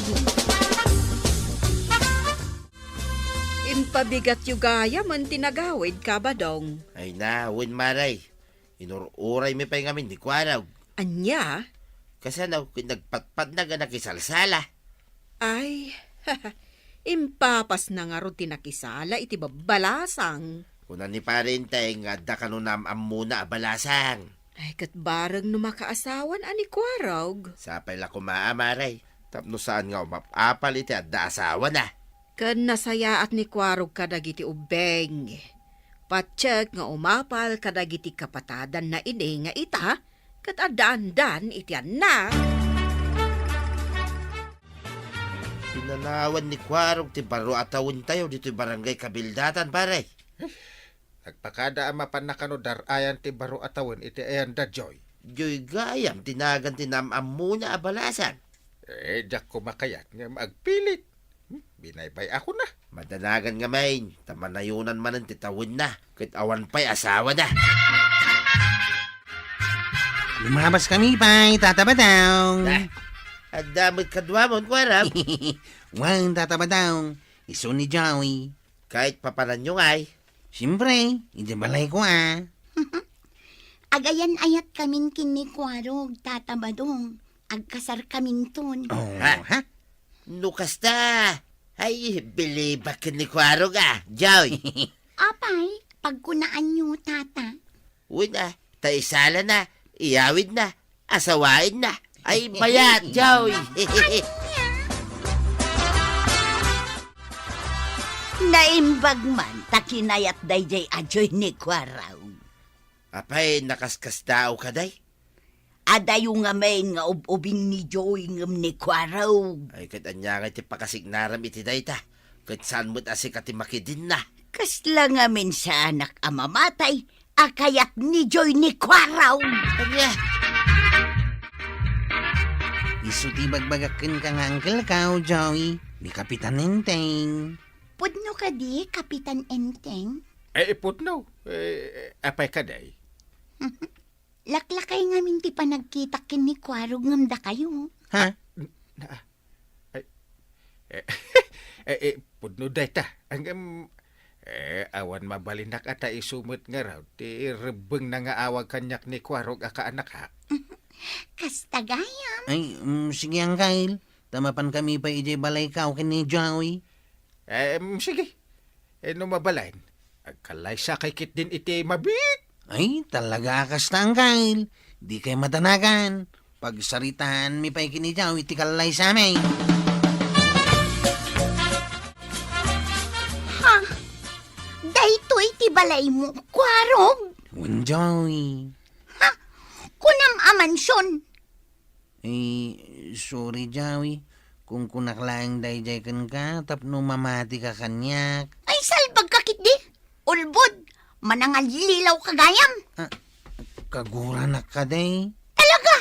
Impabigatyo gayam ti nagawid, Kabadong. Ay na, wen, Mare. Inur-uraymi pay ngamin ni Kuarog. Ania? Kasano ket nagpatpatna nga nakisalsala? Ay, impapasna ngarud ti nakisala iti babbalasang. Kuna ni Pare Enteng nga adda kano naam-ammona a balasang. Ay, ket bareng no makaasawan a ni Kuarog. Sapay la koma a, Mare, tapno saan nga umap-apal iti adda asawana. Ken nasayaat ni Kuarog kadagiti ubbing. Patiek nga umapal kadagiti kapatadanna idi nga ita, ket addaandan iti annak. Pinanawan ni Kuarog ti baro a tawentayo ditoy Barangay Kabildatan, pare. Nagpakada a mapanna kano dar-ayan ti baro a tawen iti ayanda, Joy. Joy gayam ti nagan ti naam-ammona a balasang. Eh, diak koma kayat nga agpilit. Hmm, binaybay-akon na. Madanagan ngamin, ta manayonan manen ti tawenna, ket awan pay asawana. Lumabaskami pay, Tata Badong. Ah, adda met kaduamon, Kuarog. Wen, Tata Badong, isu ni Joey. Ket papananyo ngay? Siempre, idiay balayko a. Agayan-ayatkamin ken ni Kuarog, Tata Badong. Agkasarkaminton. Oh, ha? Ha? No kasta, ay, bilibak ken ni Kuarog a, Joy. Apay, pagkunaanyo, Tata. Wen a, ta isalana, iyawidna, asawaenna. Ay, mayat, Joy. Naimbag man ta kinayat daydiay a Joy ni Kuarog. Apay, nakaskasdaaw kadi? Adayo ngamin nga ub-ubing ni Joy ngem ni Kuarog. Ay, ket ania ngay ti pakasignarem iti dayta? Ket saan met a sika ti makidinna? Kasla ngamin saanak a mamatay a kayat ni Joy ni Kuarog. Ania? Isu ti ibagbagak kenka nga angkelko, Joey, ni Kapitan Enteng. Pudno kadi, Kapitan Enteng? Eh, pudno. Eh, apay kadi? Laklakay ngamin ti panagkitak ken ni Kuarog ngem dakayo. Ha? Na, ay, eh, eh, eh, pudno dayta. Ngem, eh, awan mabalinak a ta isu met ngarud ti rebbengna nga awag kaniak ni Kuarog a kaanak, ha? Kasta gayam. Ay, mm, sige, Angkel. Ta mapankami pay idiay balayko ken ni Joey. Em, sige. Eh, no mabalin, agkallaysakay ketdin iti mabiit. Ay, talaga a kasta, Angkel. Dikay madanagan. Pagsaritaanmi pay ken ni Joey ti kallaysami. Ha? Daytoy ti balaymo, Kuarog? Wen, Joey. Ha? Kunam a mansion? Eh, sorry, Joey. Kunkunak laeng daydiay kenka tapno mamatika kaniak. Ay, salbagka ketdi! Ulbod! Manangallilaw ka gayam! Ah, kaguranak kadi? Talaga!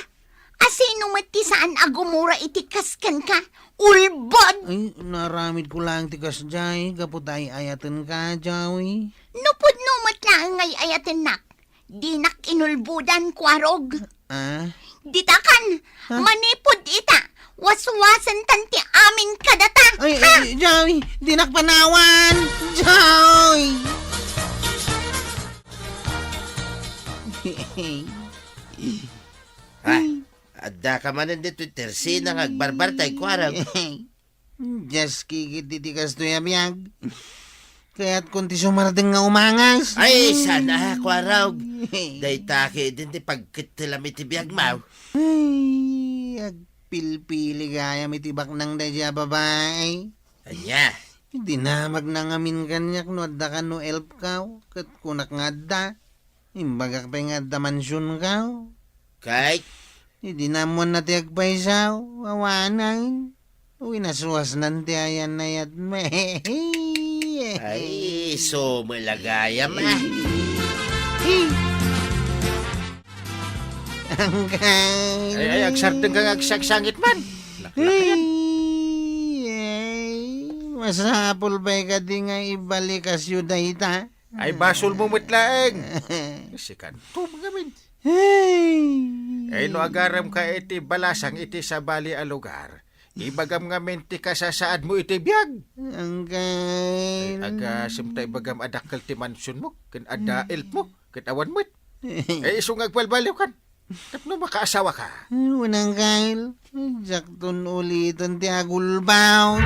Asino met ti saan a gumura iti kas kenka? Ulbod! Ay, naaramidko laeng ti kasdiay gapu ta ay-ayatenka, Joey. No pudno met laeng nga ay-ayatennak, dinak inulbodan, Kuarog. Ah? Ditakan, ha? Manipud ita, waswasentan ti amin kadata. Ay, ha? Ay, Joey, dinak panawan! Joey! Ha? Addaka manen ditoy tersina nga agbarbartay, Kuarog. Dios, kikit iti kastoy a biag. Kayatkon ti sumardeng nga umangas. Ay, saan a, Kuarog. Dayta ketdin ti pagkittelam iti biagmo. Ay, agpilpili gayam iti baknang daydiay a babai. Ania? Dinamagna ngamin kaniak no adda kano elpko, ket kunak nga adda. Imbagak pay nga adda mansionko. Kay? Idi naammoanna ti agpayso, awanen. Winaswasnan ti ayan-ayatmi. Ay, isu met la gayam a. Angkay. Ay, ay, agsardeng ka nga agsaksangit man. Laklakayan. Ay, ay, masapul pay kadi nga ibalik a siyudadta? Ay, basol mo met laeng. Sikan, tum ngamin. Ay. Ay, no agarem ka iti balasang iti sabali a lugar, ibagam ngamin ti kasasaad mo iti biag. Angkay. Ay, agasem ta ibagam a dakkel ti mansion mo, ken adda elf mo, ket awan met. Ay, isu nga agbalbaliw kan. Tapno makaasawa ka. Unang kail, diakton ulitan ti agulbaw.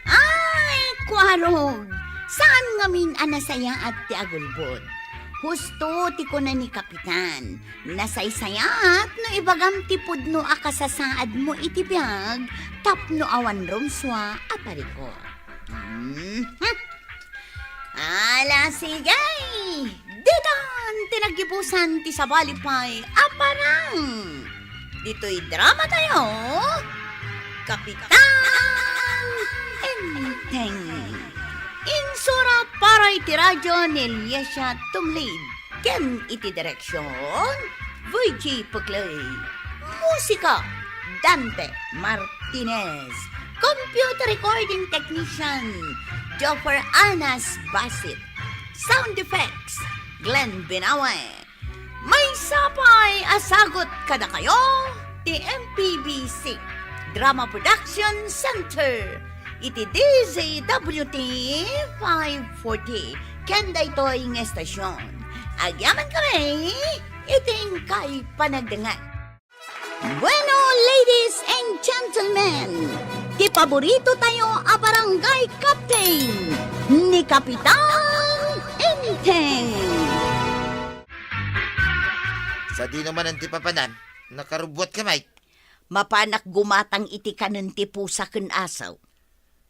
Ay, kuarog! Saan ngamin a nasayaat ti agulbod? Husto ti kuna ni Kapitan. Nasaysayaat no ibagam ti pudno a kasasaad mo iti biag tapno awan rumsua a parikut. Mhm. Ala, sige! Ditan ti naggibusan ti sabali pay a parang! Ditoy drama tayo, Kapitan Enteng. Insura para iti radyo ni Liesia Tumlid. Ken iti direksion, Virgie Puclay. Musika, Dante Martinez. Computer recording technician, Joffer Anas Basit. Sound effects, Glenn Binawe. Maysa pay a sagut kadakayo ti M P B C Drama Production Center iti D Z W T five forty ken daytoy nga estasion. Agyaman kami iti inkay panagdengngeg. Bueno, ladies and gentlemen, ti paborito tayo a barangay captain, ni Kapitan Enteng. Sadino manen ti papanam, nakarubbuat ka, Mike? Mapanak gumatang iti kanen ti pusa ken asaw.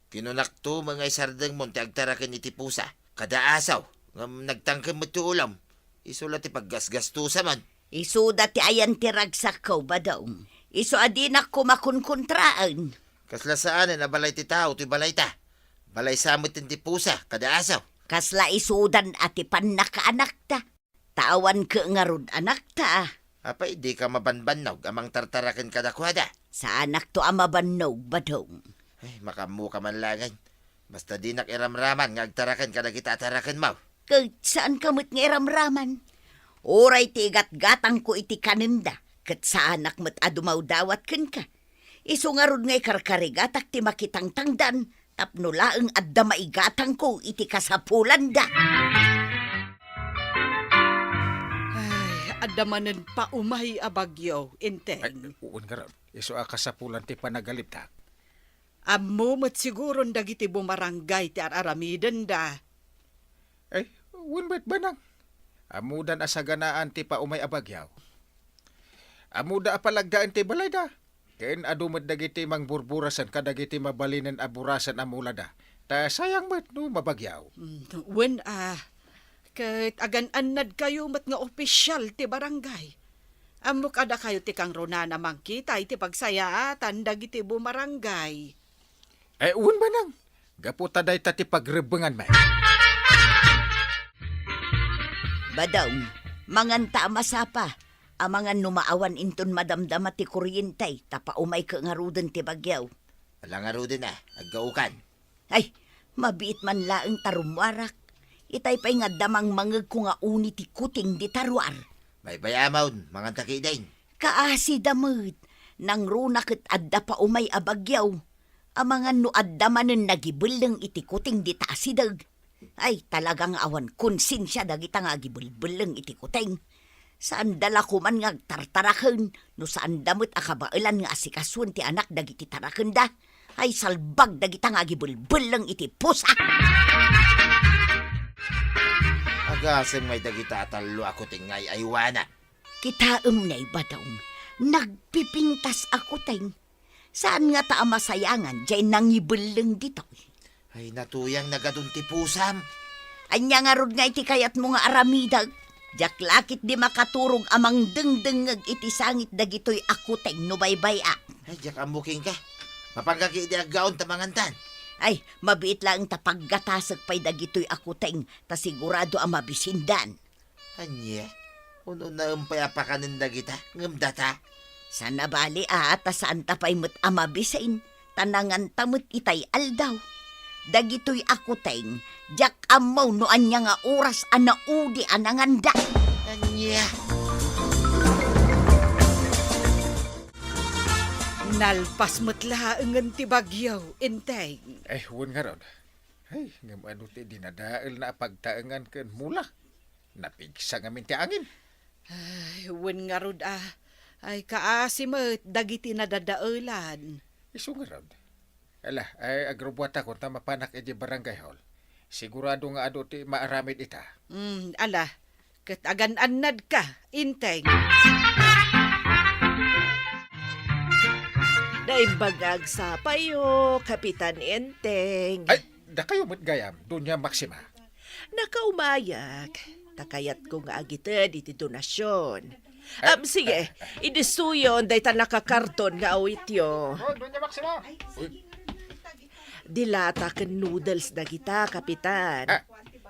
Kinunakto, mangay sardengmon ti agtaraken iti pusa, kada asaw, ngem nagtangken met ti ulam. Isu la ti paggasgastusam. Isuda ti ayan ti ragsakko, Badong. Isu a dinak koma kunkontraen. Kasla saanen a balay ti tao ti balayta. Balay sa met ti pusa, kada asaw. Kasla isudan a ti pannakaanakta. Ta awan ket ngarud anakta. Apay, dika mabanbannog a mangtartaraken kadakuada? Saanakto a mabannog, Badong. Ay, makaammoka man laengen. Basta dinak iramraman nga agtaraken kadagita a tarakenmo. Ket saanka met nga iramraman. Uray ti igatgatangko iti kanenda, ket saanak met a dumawdawat kenka. Isu ngarud nga ikarkarigatak ti makitangtangdan tapno laeng adda maigatangko iti kasapulanda. Ay, adda manen paumay a bagyo, Enteng. Ay, wen ngarud, isu a kasapulan ti panagalibtak. Ammo met siguron dagiti bumaranggay ti ar-aramidenda. Ay, wen met, Banang. Ammodan a saganaan ti paumay a bagyo. Ammoda a palagdaen ti balayda. Ken adu met dagiti mangburburasen kadagiti mabalinen a burasen a mulada. Ta sayang met no mabagyo. Mm, wen a, ket agan-annadkayo met nga opisyal ti barangay. Ammok a dakayo ti kangrunaan a mangkita iti pagsayaatan dagiti bumaranggay. Ay, wen, Banang. Gapu ta dayta ti pagrebbenganmi. Badong, manganta a masapa. Amangan no maawan inton madamdama ti kuryente, ta paumay ket ngaruden ti bagyo. Ala ngaruden a, aggaokan. Ay, mabiit man laeng ta rummuarak. Itay pay nga adda mangmangegko nga uni ti kuting dita ruar. Baybay-amon, manganta ketdin. Kaasida met, nangruna ket adda paumay a bagyo. Amangan no adda manen nagibelleng iti kuting dita asideg. Ay, talaga nga awan konsensia dagita nga agibelbelleng iti kuting. Saanda la koman nga agtartaraken no saanda met a kabaelan nga asikasuen ti anak dagiti tarakenda. Ay, salbag dagita nga agibelbelleng iti pusa! Agasem ngay dagita a tallo a kuting nga ay-aywana. Kitaem ne, Badong, nagpipintas a kuting. Saan ngata a masayangan jay nangibelleng ditoy? Ay, natuyang nagadun ti pusam. Ania ngarud nga iti kayatmo nga aramidek? Diak la ketdi makaturog a mangdengdengngeg iti sangit dagitoy a kuting no baybay-ak. Ay, diak ammo kenka. Mapanka ketdi aggaon ta mangantan. Ay, mabiit laeng ta paggatasek pay dagitoy a kuting ta sigurado a mabisindan. Ania? Ununaem pay a pakanen dagita, ngem data? Saan a bali a ta saanta pay met a mabisin, ta nanganta met itay aldaw. Dagitoy a kuteng, diak ammo no ania nga oras a naudi a nanganda. Ania? Nalpas met laengen ti bagyo, Enteng. Eh, wen ngarud. Ay, ngem adu ti dinadaelna a pagtaengan ken mula? Napigsa ngamin ti angin. Ay, wen ngarud a. Ay, kaasi met dagiti nadadaelan. Isu ngarud. Ala, ay, agrubbuatakon ta mapanak iti barangay hall. Sigurado nga adu ti maaramid ita. Mm, ala, ket agan-annadka, Enteng. Naimbag nga agsapayo, Kapitan Enteng. Ay, dakayo met gayam, Doña Maxima. Nakaumayak, ta kayatko nga agited iti donasion. Eh, Am, sige, eh, eh. Idissuyon dayta nakakarton nga awityo. Oh, Doña Maxima. Uy. Dilata ken noodles dagita, Kapitan. Ah.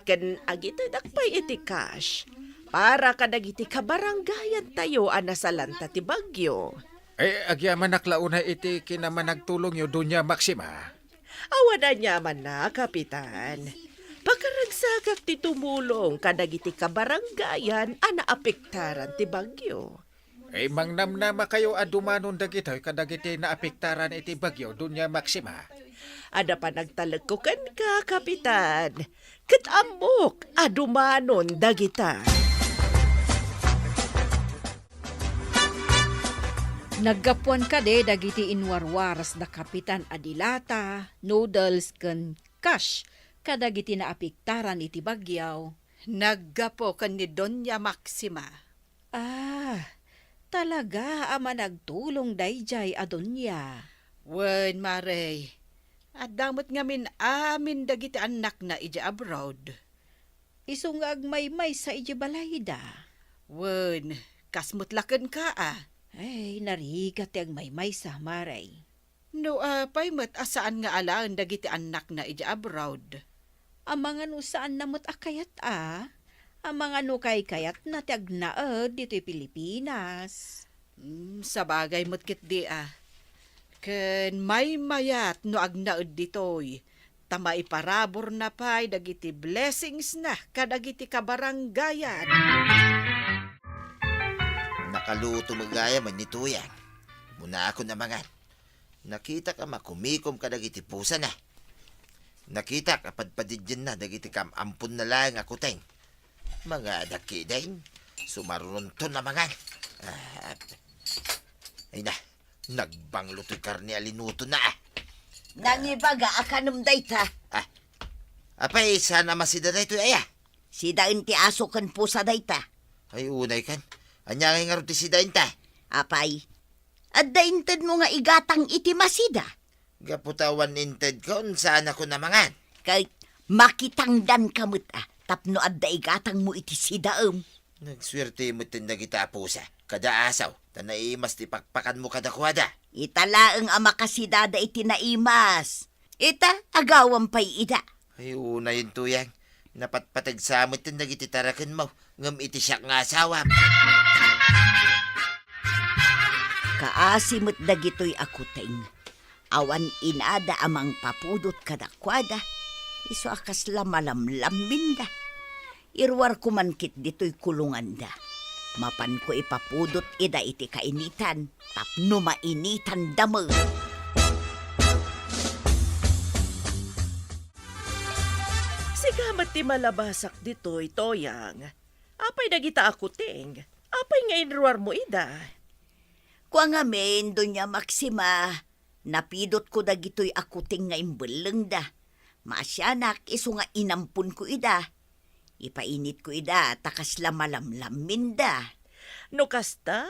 Ken agitedak pay iti cash para kadagiti kabarangayantayo a nasalanta ti bagyo. Eh, agyamanak la unay iti kinamanagtulongyo, Doña Maxima. Awan aniamanna, Kapitan. Pakaragsakak ti tumulong kadagiti kabarangayan a naapektaran ti bagyo. Eh, mangnamnamakayo a dumanon dagitoy kadagiti naapektaran iti bagyo, Doña Maxima. Adda panagtalekko kenka, Kapitan, ket ammok a dumanon dagita. Naggapuan kadi dagiti inwarwaras da Kapitan a dilata, noodles, ken cash kadagiti naapektaran iti bagyo? Naggapu ken ni Doña Maxima. Ah, talaga a managtulong daydiay a Doña. Wen, Mare, adda met ngamin amin dagiti annakna idiay abroad. Isu nga agmaymaysa idiay balayda. Wen, kas met la kenka a. Ay, narigat ti agmaymaysa, Mare. No apay met a saan nga alaen dagiti annakna idiay abroad? Amangan no saanna met a kayat a? Amangan no kaykayatna ti agnaed ditoy Pilipinas. Hmm, sabagay met ketdi a. Ken maymayat no agnaed ditoy, ta maiparaburna pay dagiti blessingsna kadagiti kabarangayan. Nakaluto met gayam ni Tuyang. Umuna akon a mangan. Nakitak a makumikom kadagiti pusana. Nakitak a padpadidienna dagiti kam-, amponna laeng a kuteng. Mangadak ketdin, sumarunonton a mangan. Ah, ay na, nagbanglo toy karne a linutona, ah. Nangibaga a kanem dayta. Ah, apay, saan a masida daytoy, aya? Sidaen ti aso ken pusa dayta. Ay, unay kan. Ania ngay ngarud ti sidaenta? Apay, adda intedmo nga igatang iti masida? Gapu ta awan intedko, saanakon a mangan. Ket makitangdanka met a tapno adda igatangmo iti sidaem. Nagsuerte metten dagita a pusa, kada asaw, ta naimas ti pakpakanmo kadakuada. Ita laeng a makasidada iti naimas. Ita, agawam pay ida. Ay, unayen, Tuyang. Napatpateg sa metten dagiti tarakenmo, ngem iti siak nga asawam. Kaasi met dagitoy a kuteng. Awan inada a mangpapudot kadakuada, isu a kasla malamlamminda. Iruarko man ketditoy kulonganda. Mapanko ipapudot ida iti kainitan tapno mainitanda met. Sika met ti malabasak ditoy, Toyang. Apay dagita a kuteng? Apay nga inruarmo ida? Kua ngamin, Doña Maxima, napidotko dagitoy a kuteng nga imbellengda. Maasianak, isu nga inamponko ida. Ipainitko ida ta kasla malamlamminda. No kasta,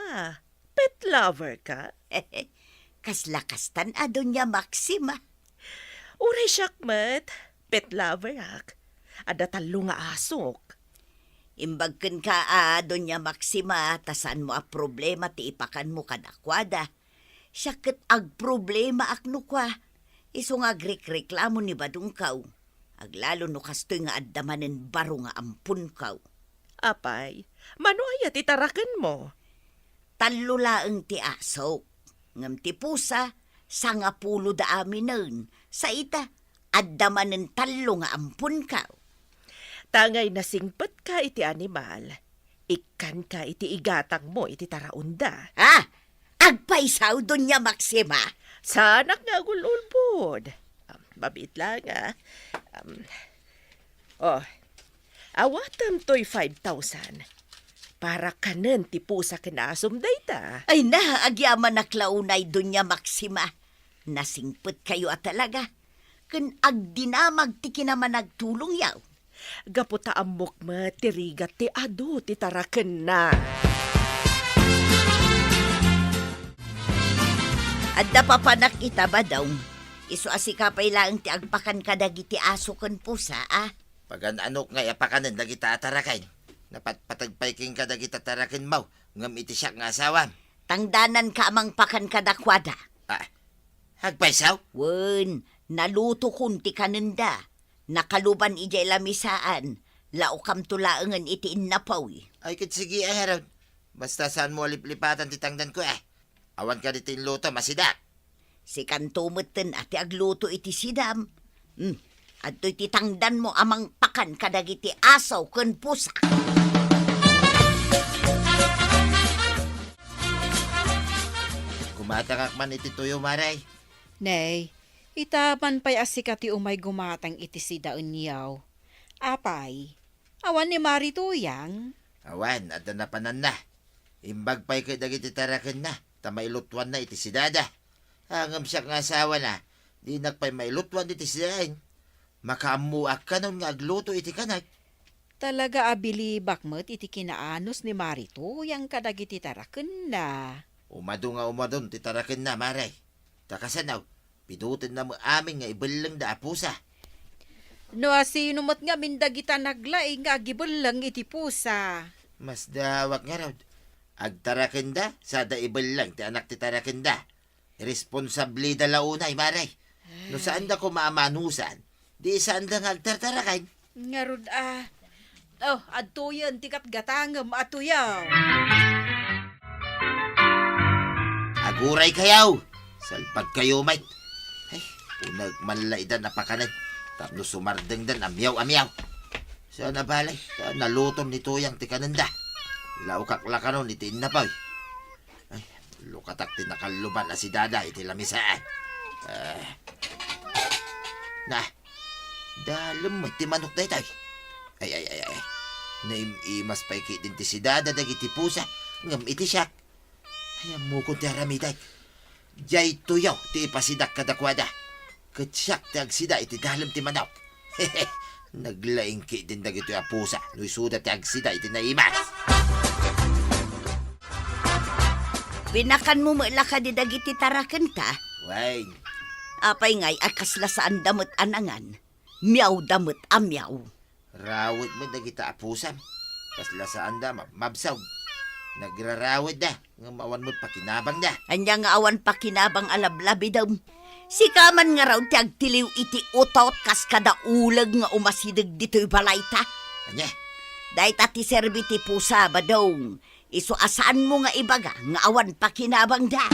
pet lover ka? Kasla kastan a, Doña Maxima. Uray siak met, pet lover ak. Adda tallo nga asok. Imbag kenka a, Doña Maxima, ta saanmo a problema ti ipakanmo kadakuada. Siak ket agproblemaak no kua, isu nga agrekreklamo ni badongkaw. Aglalo no kastoy nga adda manen baro nga amponkaw. Apay, mano aya ti tarakenmo? Tallo laeng ti asok, ngem ti pusa, sangapulo da aminen. Sa ita, adda manen tallo nga amponka. Tangay nasingpetka iti animal, ikkanka iti igatangmo iti taraonda. Ah! Agpaysaw, Doña Maxima? Saanak nga agul-ulbod. Um, mabiit lang, ah. Um, oh, awatem toy five thousand. Para kanen ti pusa ken asom dayta. Ay na, agyamanak la unay, Doña Maxima. Nasingpetkayo a talaga. Ken agdinamag ti kinamanagtulongyo. Gapu ta ammok met ti rigat ti adu ti tarakenna. Adda papanak ita, Badong. Isu a sika pay laeng ti agpakan kadagiti aso ken pusa, a? Pagan-anok ngay a pakanen dagita a taraken. Napatpateg pay kenka dagita tarakenmo, ngem iti siak nga asawam. Tangdananka a mangpakan kadakuada. Ah, agpaysaw? Wen, nalutokon ti kanenda. Nakaluban idiay lamisaan, laokamto laengen iti innapuy. Ay, ket sige, a ngarud. Basta saanmo a liplipatan ti tangdanko, a. Awan kadi ti inlutom a sidak. Sikanto metten a ti agluto iti sidam. Hmm, adtoy ti tangdanmo a mangpakan kadagiti aso ken pusa. Gumatangak man iti tuyo, Mare. Nay, ita man pay a sika ti umay gumatang iti sidaenyo. Apay, awan ni Mari Tuyang? Awan, adda napananna. Imbag pay ket dagiti tarakenna, ta mailutuanna iti sidada. Ngem siak nga asawana, dinak pay mailutuan iti sidaen. Makaammoak kanon nga agluto iti kanek. Talaga a bilibak met iti kinaanus ni Mari Tuyang kadagiti tarakenna. Umadu nga umadun ti tarakenna, Mare. Ta kasano, pidutenna met amin nga ibellengda a pusa. No asino met ngamin dagita naglaing nga agibelleng iti pusa? Masdawak ngarud. Agtarakenda, sada ibelleng ti anak ti tarakenda. Irresponsableda la unay, Mare. No saanda koma a manusan, di saanda nga agtartaraken. Ngarud a. Oh, adtoyen ti gatgatangem a tuyaw. Aguray kayaw! Salpag kayo, mate. Ay, uneg man la ida napakanen. Tapno sumardengdan a miyaw a miyaw. Saan a balay, ta naluton ni Tuyang ti kanenda. Laokak la kanon iti innapoy. Ay, lukatak ti nakalluban a sidada iti lamisaan. Ah. Na, dalem met ti manok daytoy. Ay, ay, ay, ay. Naim-imas pay ketdin ti sidada dagiti pusa, ngem iti siak. Ay, ammokon ti aramidek. Diay tuyaw ti ipasidak kadakuada. Ket siak ti agsida iti dalem ti manok. Naglaing ketdin dagitoy a pusa no isuda ti agsida iti naimas. Pinakanmo met la kadi dagiti tarakenta? Wen. Apay ngay a kasla saanda met a nangan? Miawda met a miaw. Rawed met dagita a pusam. Kasla saanda mabmabsog. Nagrarawedda, ngem awan met pakinabangda. Ania nga awan pakinabang a lablabidem? Sika man ngarud ti agtiliw iti utot kas kada uleg nga umasideg ditoy balayta. Ania? Dayta ti serbi ti pusa, Badong. Isu a saanmo nga ibaga nga awan pakinabangda.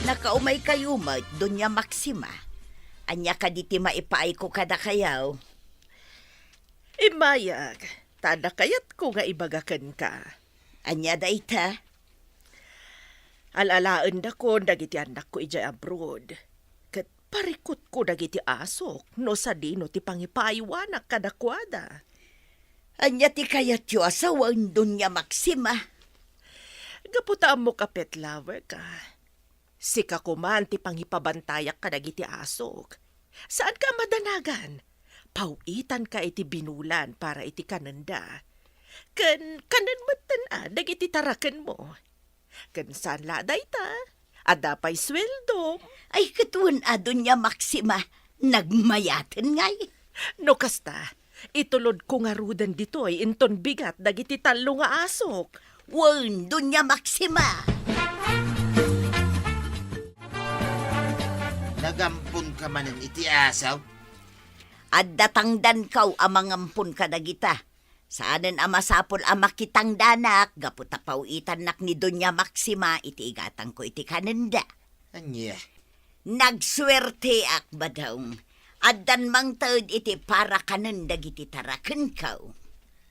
Nakaumaykayo met, Doña Maxima. Ania kadi ti maipaayko kadakayo? Immayag, ta adda kayatko nga ibaga kenka. Ania dayta? Al-alaendakon dagiti annakko idiay abroad, ket parikutko dagiti asok no sadino ti pangipaaywanak kadakuada. Ania ti kayatyo a sawen, Doña Maxima? Gapu ta ammok a pet lover ka, sika koman ti pangipabantayak kadagiti asok. Saanka a madanagan. Paw-itanka iti binulan para iti kanenda. Ken kanen metten a dagiti tarakenmo. Ken saan la dayta, adda pay sueldom. Ay, ket wen a, Doña Maxima, nagmayaten ngay. No kasta, itulodko ngaruden ditoy inton bigat dagiti tallo nga asok. Wen, Doña Maxima. Nagamponka manen iti asaw? Adda tangdanko a mangampon kadagita. Saanen a masapul a makitangdanak gapu ta paw-itannak ni Doña Maxima iti igatangko iti kanenda. Ania? Nagsuerteak, Badong. Addan mangted iti para kanen dagiti tarakenko.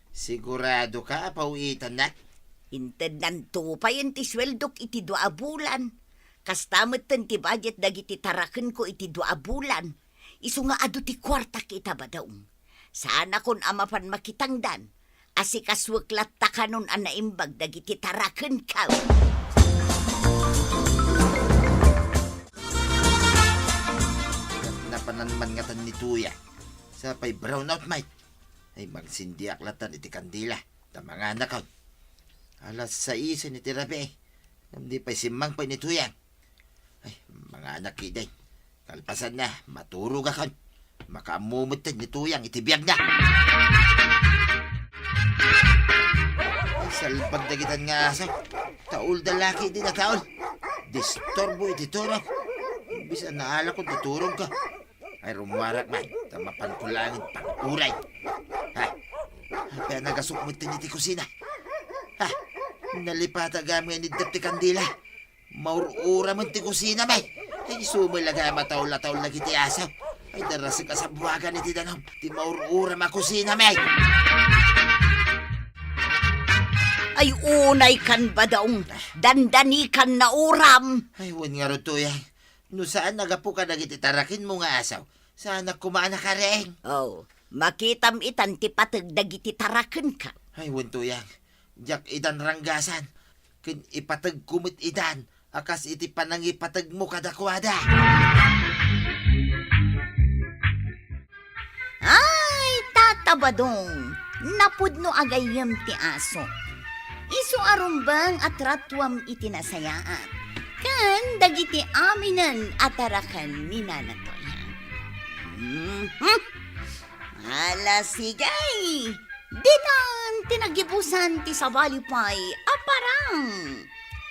Siguradoka a paw-itannak? Intednanto payen ti sueldok iti dua a bulan. Kasta metten ti budget dagiti tarakenko iti dua a bulan. Isu nga adu ti kuartak ita, Badong. Saanakon a mapan makitangdan. Asikasuek latta kanon a naimbag dagiti tarakenko. Napanan man ngatan ni Tuyang. Sapay brownout, Mike. Ay, magsindiak latta iti kandila. Ta manganakon. Alas sais iti rabii. Ngem di pay simmangpet ni Tuyang. Ay, manganak kadi. Kalpasanna, maturogakon. Makaammo metten ni Tuyang iti biagna. Ay, salbag dagitan nga aso. Taulda la kadi a taul. Disturbo iti turog. Bisan naalakon ti turogko. Ay, rummuarak man, ta mapanko laeng pang-uray. Ha? Apay a nagasok metten iti kusina? Ha? Nalipata gayam nga iniddep ti kandila. Maur-ura man ti kusina, may. Ay, isu met la gayam a taul-taul dagiti aso. Ay, darasek a sabuagan iti danum ti maur-uram a kusina, may. Ay, unaykan, Badong. Dandanikan, nauram. Ay, wen ngarud, Tuyang. No saan a gapu kadagiti tarakenmo nga aso, saanak koma a nakareng. Oh, makitam itan ti pateg dagiti tarakenka. Ay, wen, Tuyang. Diak idan ranggasan. Ken ipategko met idan a kas iti panangipategmo kadakuada. Ay, Tata Badong, napudno a gayyem ti aso. Isu a rumbeng a tratuam iti nasayaat, ken dagiti aminen a taraken ni Nana Toya. Mhm. Ala, sige. Ditan ti nagibusan ti sabali pay a parang.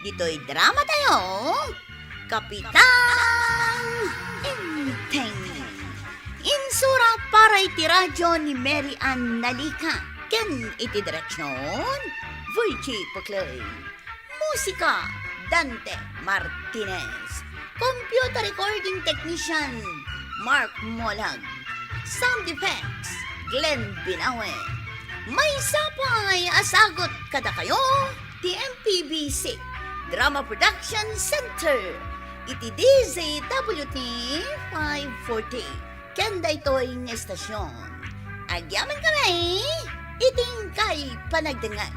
Ditoy dramatayo, Kapitan Enteng. Insurat para iti radyo ni Mary Ann Nalica ken iti direksion, Virgie Puclay. Musika, Dante Martinez. Computer recording technician, Mark Molag. Sound effects, Glenn Binawe. Maysa pay a sagut kadakayo ti M P B C Drama Production Center iti D Z W T five forty. Ken daytoy nga estasion, agyamankami iti inkay panagdengngeg.